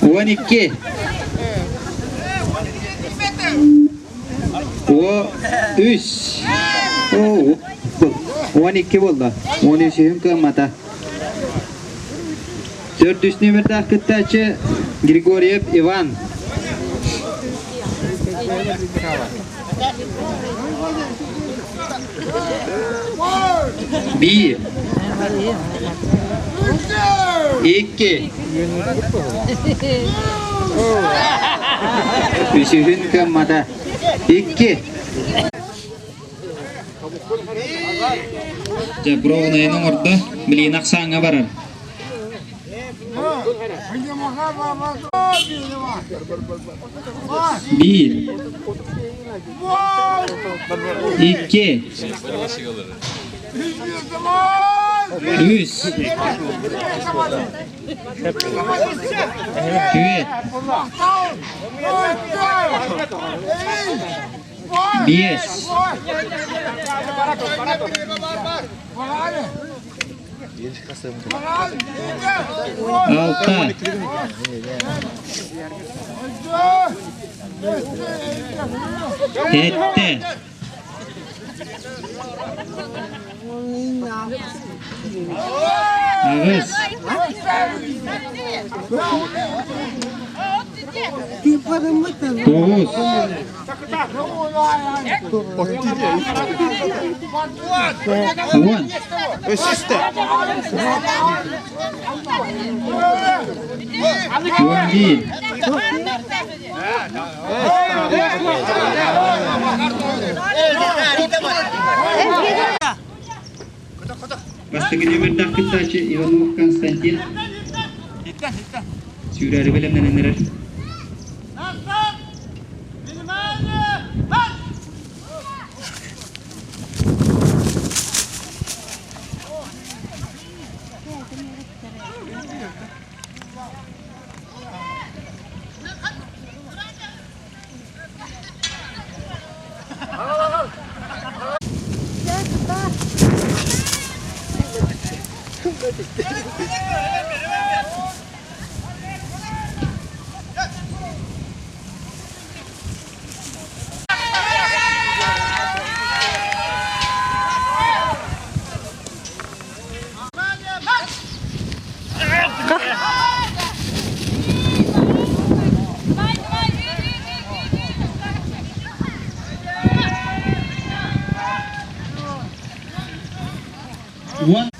12. О, үс. О, 12 буолла. 13-үһүн кыаммата. Төрдүс нүөмэрдээх кыттааччы Григорьев Иван. Биир. Икки. Үсүһүн кыаммата. Икки. Дьэ, броунайын оҥордо. Билигин ахсааҥҥа барар. Биир. Икки. Үс. Түөрт. Биэс. Алта. Сэттэ. Аҕыс. Тоҕус. 10. 11. Бастакы нүөмэрдээх кыттааччы Иванов Константин сүүрээри бэлэмнэнэн эрэр. Ха. Уон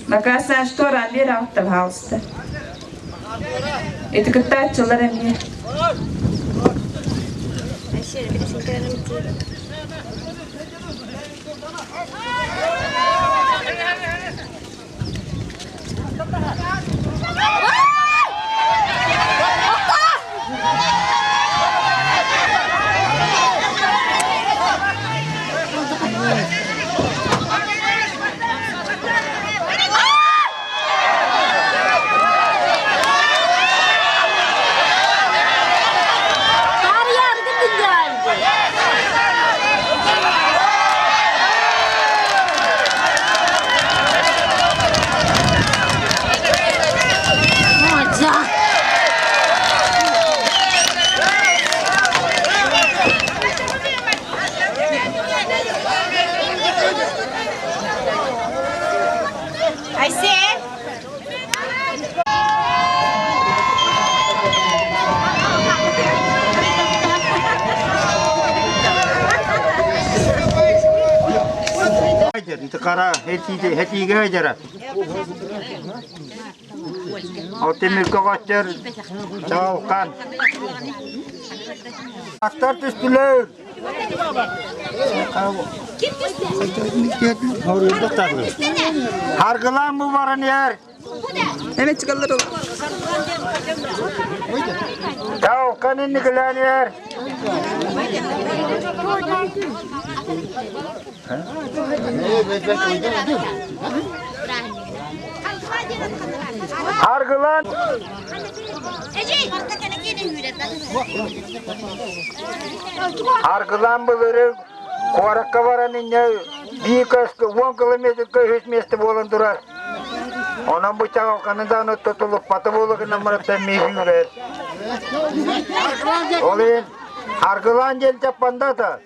Накаса, что Рамир пожалуйста. Эти кыттааччылар эмиэ. Хара хэтиигэ дьара. Ол тимир көҕөттөр чаҕылхан. Аттар түстүлэр. Харгылаан бу баран иһэр. Таукан инникилээн иһэр. Харгылаан Аргылаан былыры куоракка баран инньэ биир көскө уон километрга үһүс миэстэ буолан турар. Онон бу чаҕылханы даҕаны тутулуппата буола гынан барыттан миһүүрэр. Ол иһин аргылаан диэн чаппандата.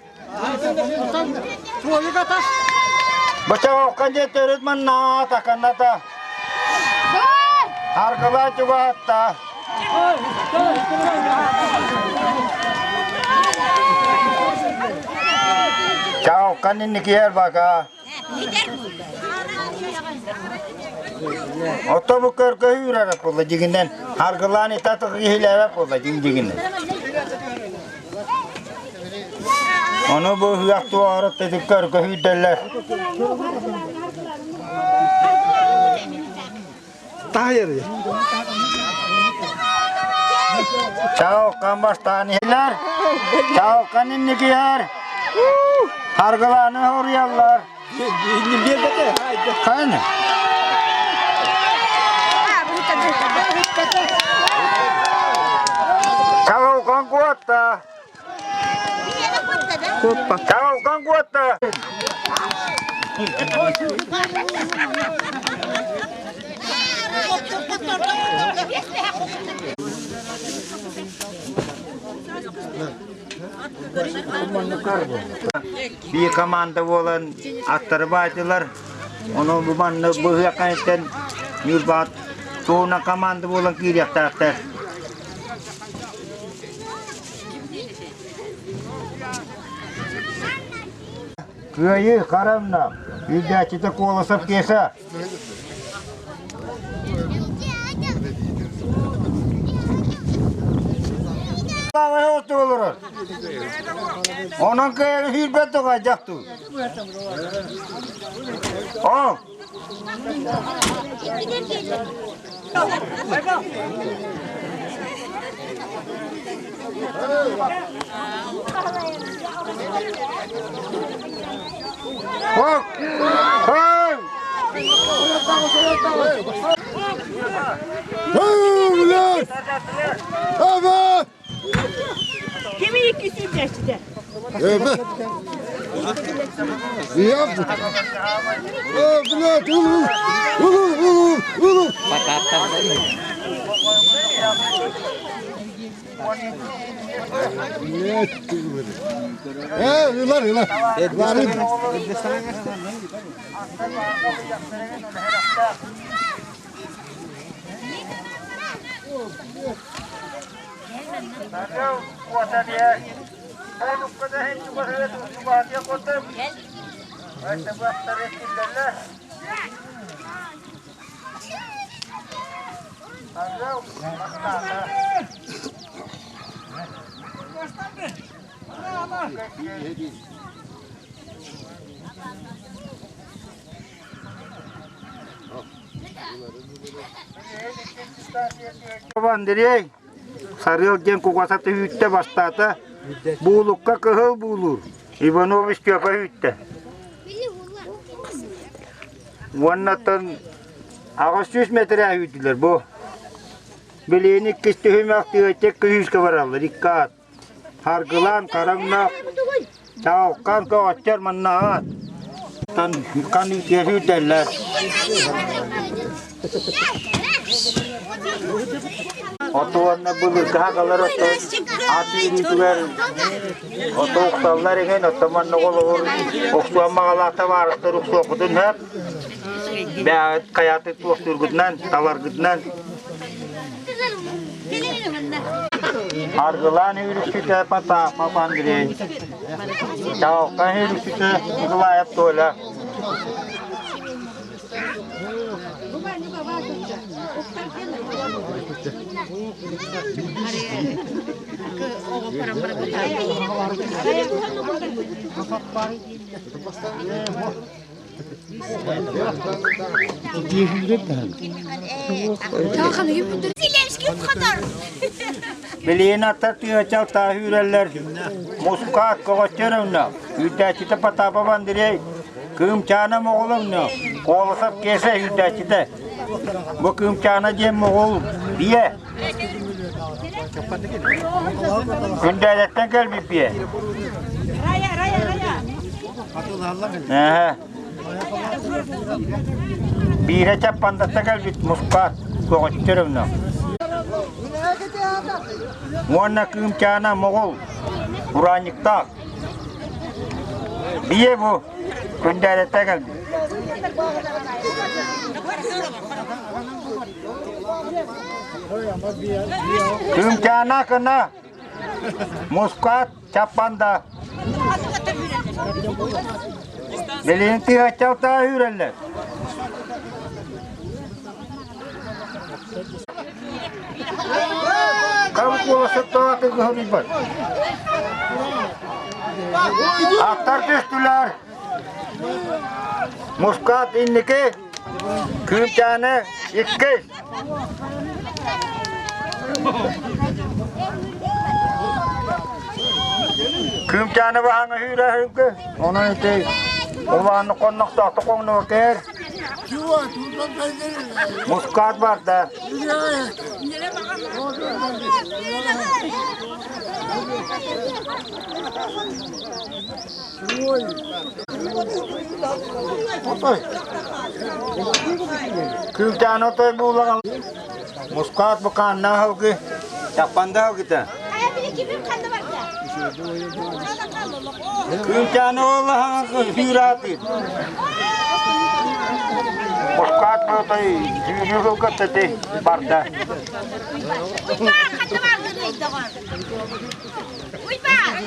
Бу чаҕылхан диэн төрүт манна таканата. Аргылаан чугаһатта. Чаҕылхан инникиэр бака. Ото бу көргөһүү үрэрэ буолла дьигинэн аргылаан итатык иһилээбэт буолла дьиҥ дьигинэн. Ону бу ыһыах туоҕар тэтик көргөһүүрдэллэр. Чаҕылхан бастаан иһэллэр, чаҕылхан инникиһэр, харгылааны хоруйаллар. Хайны? Чаҕылхан куотта. Чаҕылхан куотта. Биир команда буолан аттары баайдылар. Ону бу манна быһыаххайыттан Ньурбаат туһунан команда буолан киириэхтээхтэр. Кыайыы Харамна, Илдээччитэ Колосов Кеша. Онон кыайан сүүрбэт туҕайдах дуу. О! Hop! Hop! Kimi ikisi geçti? Evet. Yaptı. Evet, ulu, ulu, ulu, ulu. Э, ылар, ылар. Ыларын. Андрей Сарыал диэн кугасата үүттэ бастаата. Буулукка кыһыл буулуур. Иванов Степа үүттэ. Уоннаттан 800 метрэ үүтүлэр бу. Билиэн иккис түһүмэх тыатек күүскэ бараллар икки аат. Харгылаан хараҥнаах, чаҕылхаан көҕөччөр манна аат. Тан хан үүтэллэр. Оту уонна былыргы хагалар ото ат үүрүүтүгэр ото уксаллар иҥин ото манна олоҕур охсуон баҕалаах табаарыстар уксуоххутун сөп. Бэҕэт хайааты туохтуургутунан, таларгытынан. Аргылаан үүрүксүтэ Потапов Андрей. Чаҕылхан үүрүксүтэ Николаев Толя. Билиэн аттар тыачал тааһы үрэллэр. Мускаат көҕөччөр өҥнө. Үүрдээччитэ Потапов Андрей. Кыымчаана моҕол өҥнө. Колосов Кеша үүрдээччитэ. Бу Кыымчаана диэн моҕол биэ. Күндээдэттэн кэлбит биэ. Эһэ. Биирэ Чаппандатта кэлбит мускаат көҕөччөр өҥнө. Уонна Кыымчаана моҕол ураанньыктаах. Биэ бу Күндээдэттэ кэлбит. Кыымчаана кына мускаат Чаппанда Билигин тыһаччалтаа үүрэллэр. Кам куоласыттааты кыһыныйбат. Аттар түстүлэр. Мускат инники, Кыымчааны иккис. Кыымчааны баһаҥа үүрэ Онон ити улаанны хоннохтоохто хоҥнуо кээр. Мускаат барда. Отой. Күлтээн отой буулаҕан. Мускаат букааннаа халгы. Чаппанда халгыта. Күлтээн олаһаҥ сүүраатыыр. Мускаат отой сүүрүү кылгаттаты барда.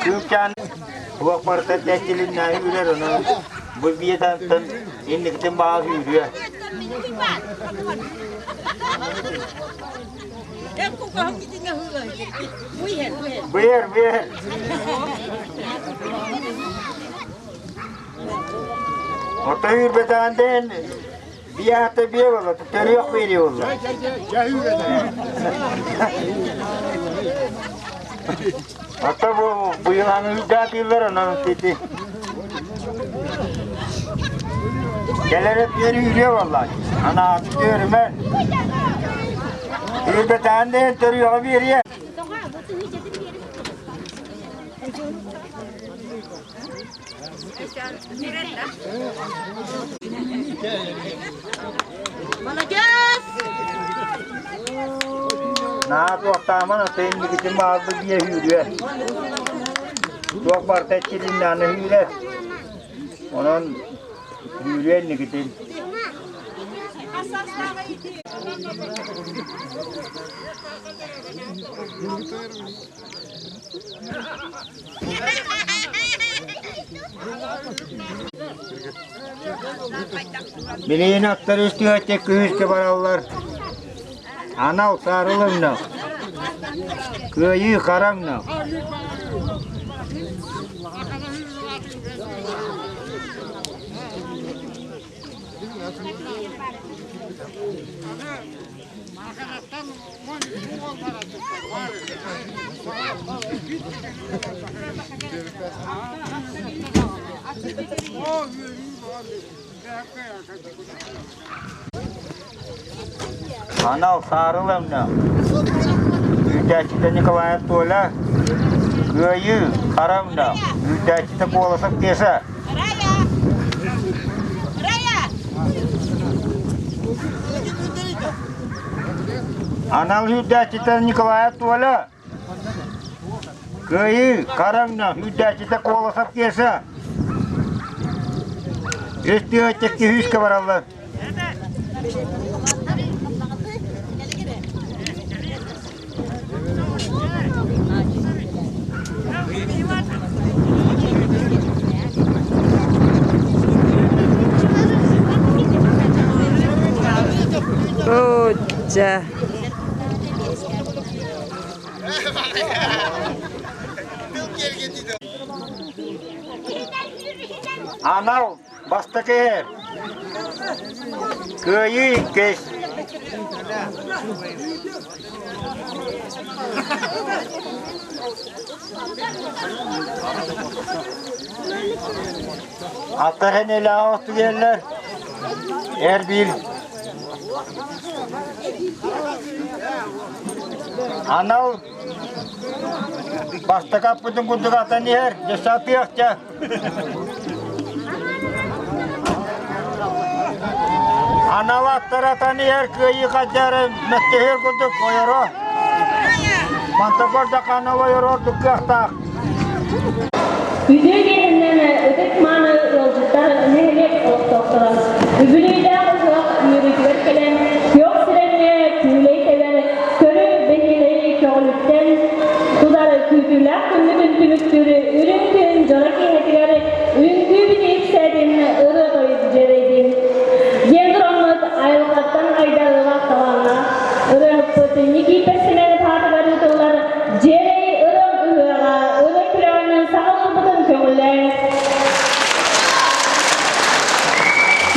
Күлтээн Туох барыта тэчилиннээһи үрэр ону бу биэтантан инникитин баҕа сүүрүө. Быйар, быйар. Ото үүрбэтэҕин дээн биаата биэ буолла, төрүөх биэрии буолла. Ата бу быйыланыыдаатыылар онон сити. Кэлэр өттүгэр үүрүө буоллаах. Анааты түөрүмэн. Үүрбэтэҕин да иһин төрүөҕэ биэриэ. Молодец! Наһаа туохтааман ата инникитин баалбыт дьиэ үүрүө. Туох барыта иччилиннэҕинэ үүрэр. Онон үүрүө инникитин. Билигин аттар үс түһэччэ күһүскэ бараллар. Анал саарылыҥна. Кыайыы хараҥна. Анал саарыл эмнэ. Үүтээччитэ Николаев Толя, Кыайыы Харамна, үүтээччитэ Колосов Кеша. Анал үүтээччитэ Николаев Толя, Кыайыы Харамна, үүтээччитэ Колосов Кеша. Үс тыһыынча күүскэ бараллар. Оо, дьэ. Анал бастакы иһэр. Кыайыы иккис. Аттар элээх охтугеллер. Эр биир. Анал бастакы аппытын курдук атан иһэр, дьэ атыахча. Анал аттар атан иһэр кыайыы хадьары мөттөһүөр курдук ойоро. Манта көрдөх анал ойоро ордук кыахтаах. Үтүө киэһэннэн ытык-мааны ыалдьыттар нэһилиэк олохтоохторо үбүлүөйдээх ыһыах үөрүүтүгэр кэлэн күөх сирэҥҥэ күүлэй тэбэр көрү бэһиэлэйи көҕүлүттэн тутар күүтүүлээх күммүтүн түмүктүүр үрүҥ күн дьоро киэһэтигэр үҥкүү битииксээтин ырыа тойук дьиэрэйдин диэн тураммыт айылҕаттан айдарыылаах талааннаах ырыаһыппыт Никита Семенов аатыгар ыытыллар Дьиэрэй ырыам ыһыаҕа ырыа күрэҕинэн саҕалыырбытын көҕүлээҥ.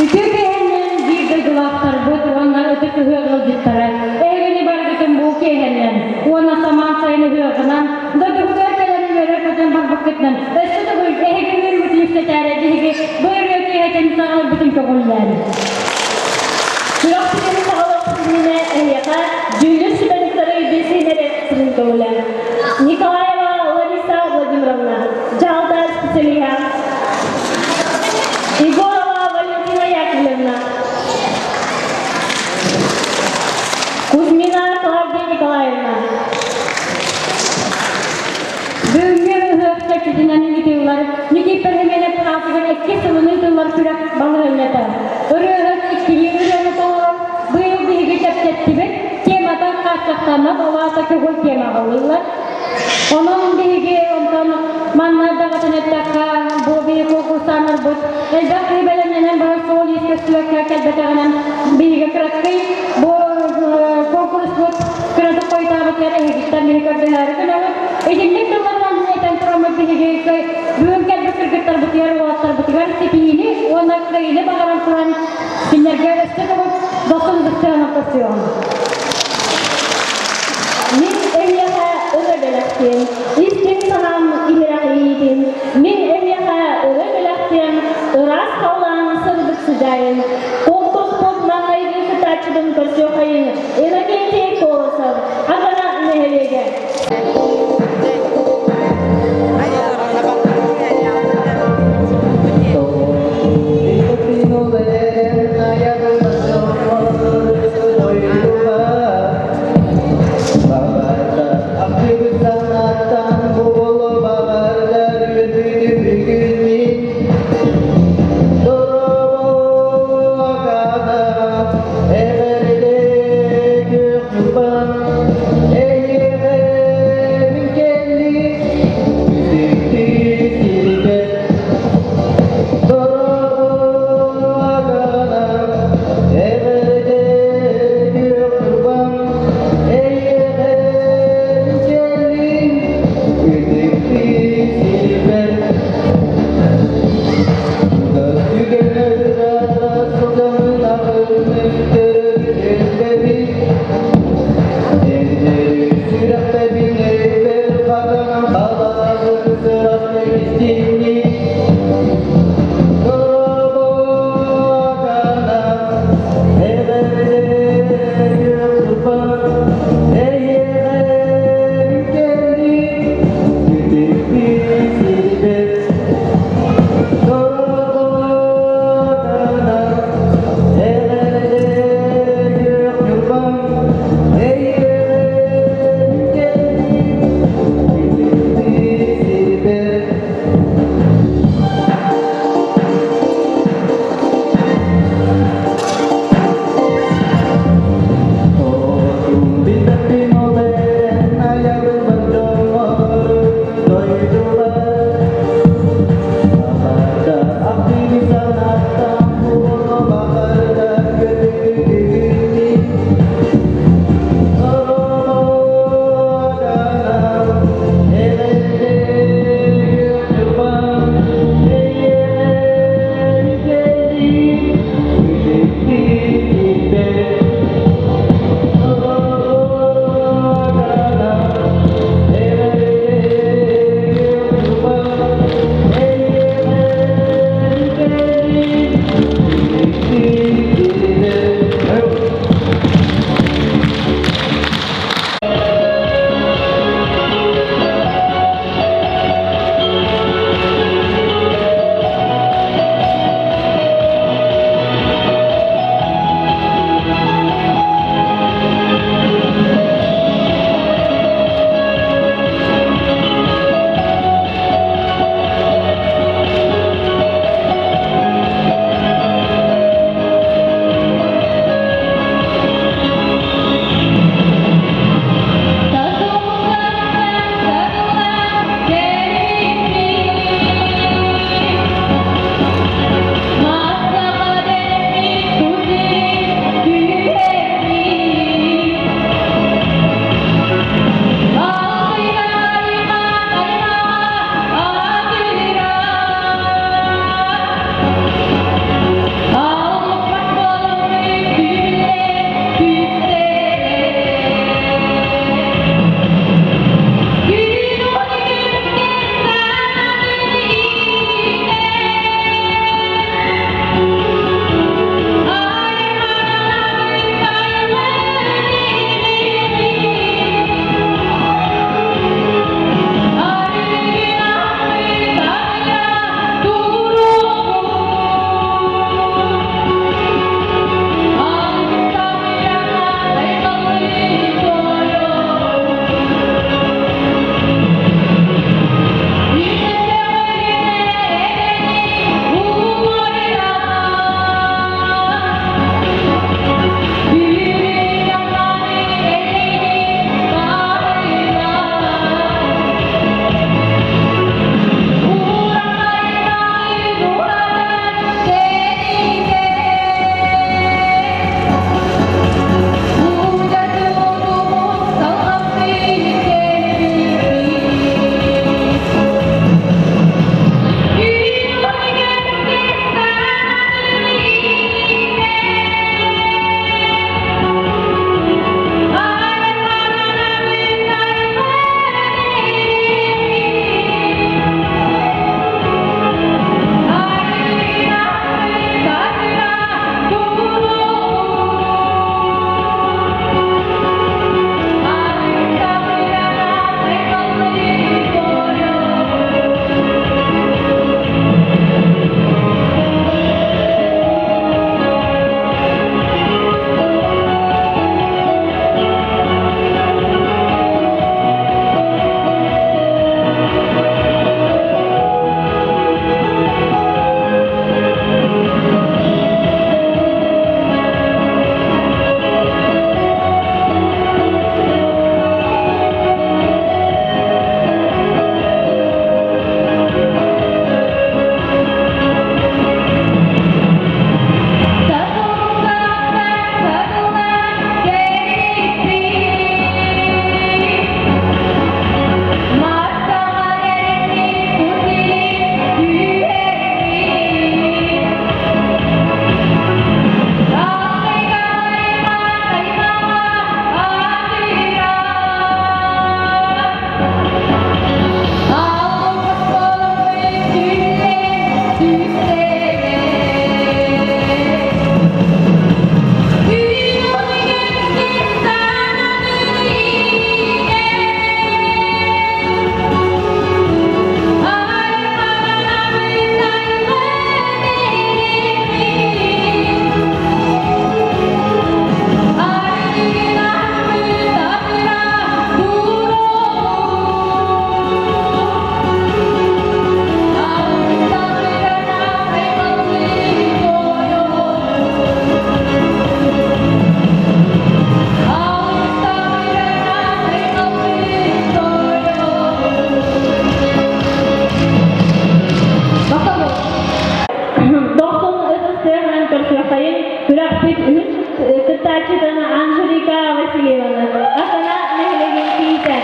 Үтүө киэһэннэн биир дойдулаахтарбыт уонна ытык ыһыах ыалдьыттара эһигини барыгытын бу киэһэннэн уонна самаан сайын ыһыаҕынан дойдубутугар кэлэн үөрэр-көтөн барбыккытынан өссө төгүл эһиги үөрүүгүтүн үксэтээри биһиги бу ырыа киэһэтин саҕаларбытын көҕүллээн. Күрэх түгэни саҕалыахпыт иннинэ эһиэхэ дьүүллүүр сүбэһиттэрэ билсиһиннэри көҕүлээн. Николаева Лариса Владимировна, дьаһалта специалиһа. Егорова Валентина Яковлевна. Кузьмина Клавдия Николаевна. Бүгүҥҥү ыһыахха китинэн ыытыллар Никифор Семенов аатыгар икки сылын ыытыллар күрэх балаһыанньата. Ырыаһыт иккилии ырыаны толорор, быйыл биһиги чэпчэттибит, темата хааччахтаммат, ол аата көҥүл темаҕа ылыллар. Онон биһиги онтон манна даҕатан эттэххэ, бу биһиги конкурсаннарбыт элбэх киһи бэлэмнэнэн баран суол-иис көстүбэккэ кэлбэтэҕинэн биһиги кыракый бу конкурспут кыратык хойутаабытыгар эһигиттэн биһи көрдөһөөрү гынабыт. Итинник тылларынан этэн тураммыт биһиги бүгүн кэлбит кыргыттарбытыгар, уолаттарбытыгар ситиһиини уонна кыайыыны баҕаран туран кинилэргэ өссө төгүл дохсун ытыктыһан көрсүөҕүм. Мин эһиэхэ ырыа бэлэхтиэм, истиҥ санаам иһирэх иитин, мин эһиэхэ ырыа бэлэхтиэм, ыраас халлаан сырдык сыдьаайын, конкурспут маҥнайгы кыттааччыбын көрсүөххэйиҥ, Иннокентий Колосов, Акана нэһилиэгэ. кыттааччытын Анжелика Васильеваны. Астана нэһилиэгин киитэ.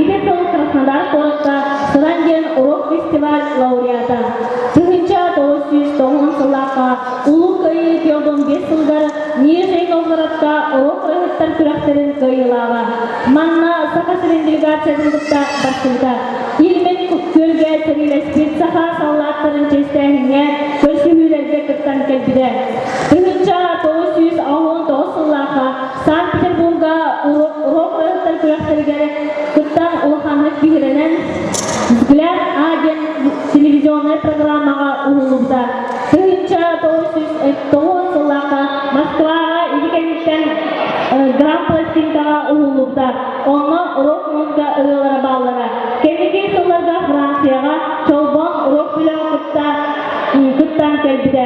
Ити сыл Краснодар куоракка Сыран диэн рок-фестиваль лауреата. 1990 сыллаахха Улуу Кыайыы 45 сылыгар Нижний Новгородка рок ырыаһыттар күрэхтэрин кыайыылааҕа. Манна Саха сирин делегациятын кытта барсыбыта. Ильмень күөлгэ сэриилэспит саха саллааттарын чиэстээһиҥҥэ көрсүһүүлэргэ кыттан кэлбитэ. 1969 сыллаахха Санкт-Петербурга рок ырыаһыттар күрэхтэригэр кыттан улаханнык биһирэнэн «Взгляд А» диэн телевизионнай программаҕа уһуллубута. 1990 сыллаахха Москваҕа ити кэнниттэн гран-пластинкаҕа уһуллубута. Онно рок-музыка ырыалара бааллара. Кэнники сылларга Францияҕа Чолбон рок-бөлөҕү кытта кыттан кэлбитэ.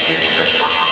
Биэрдилэр.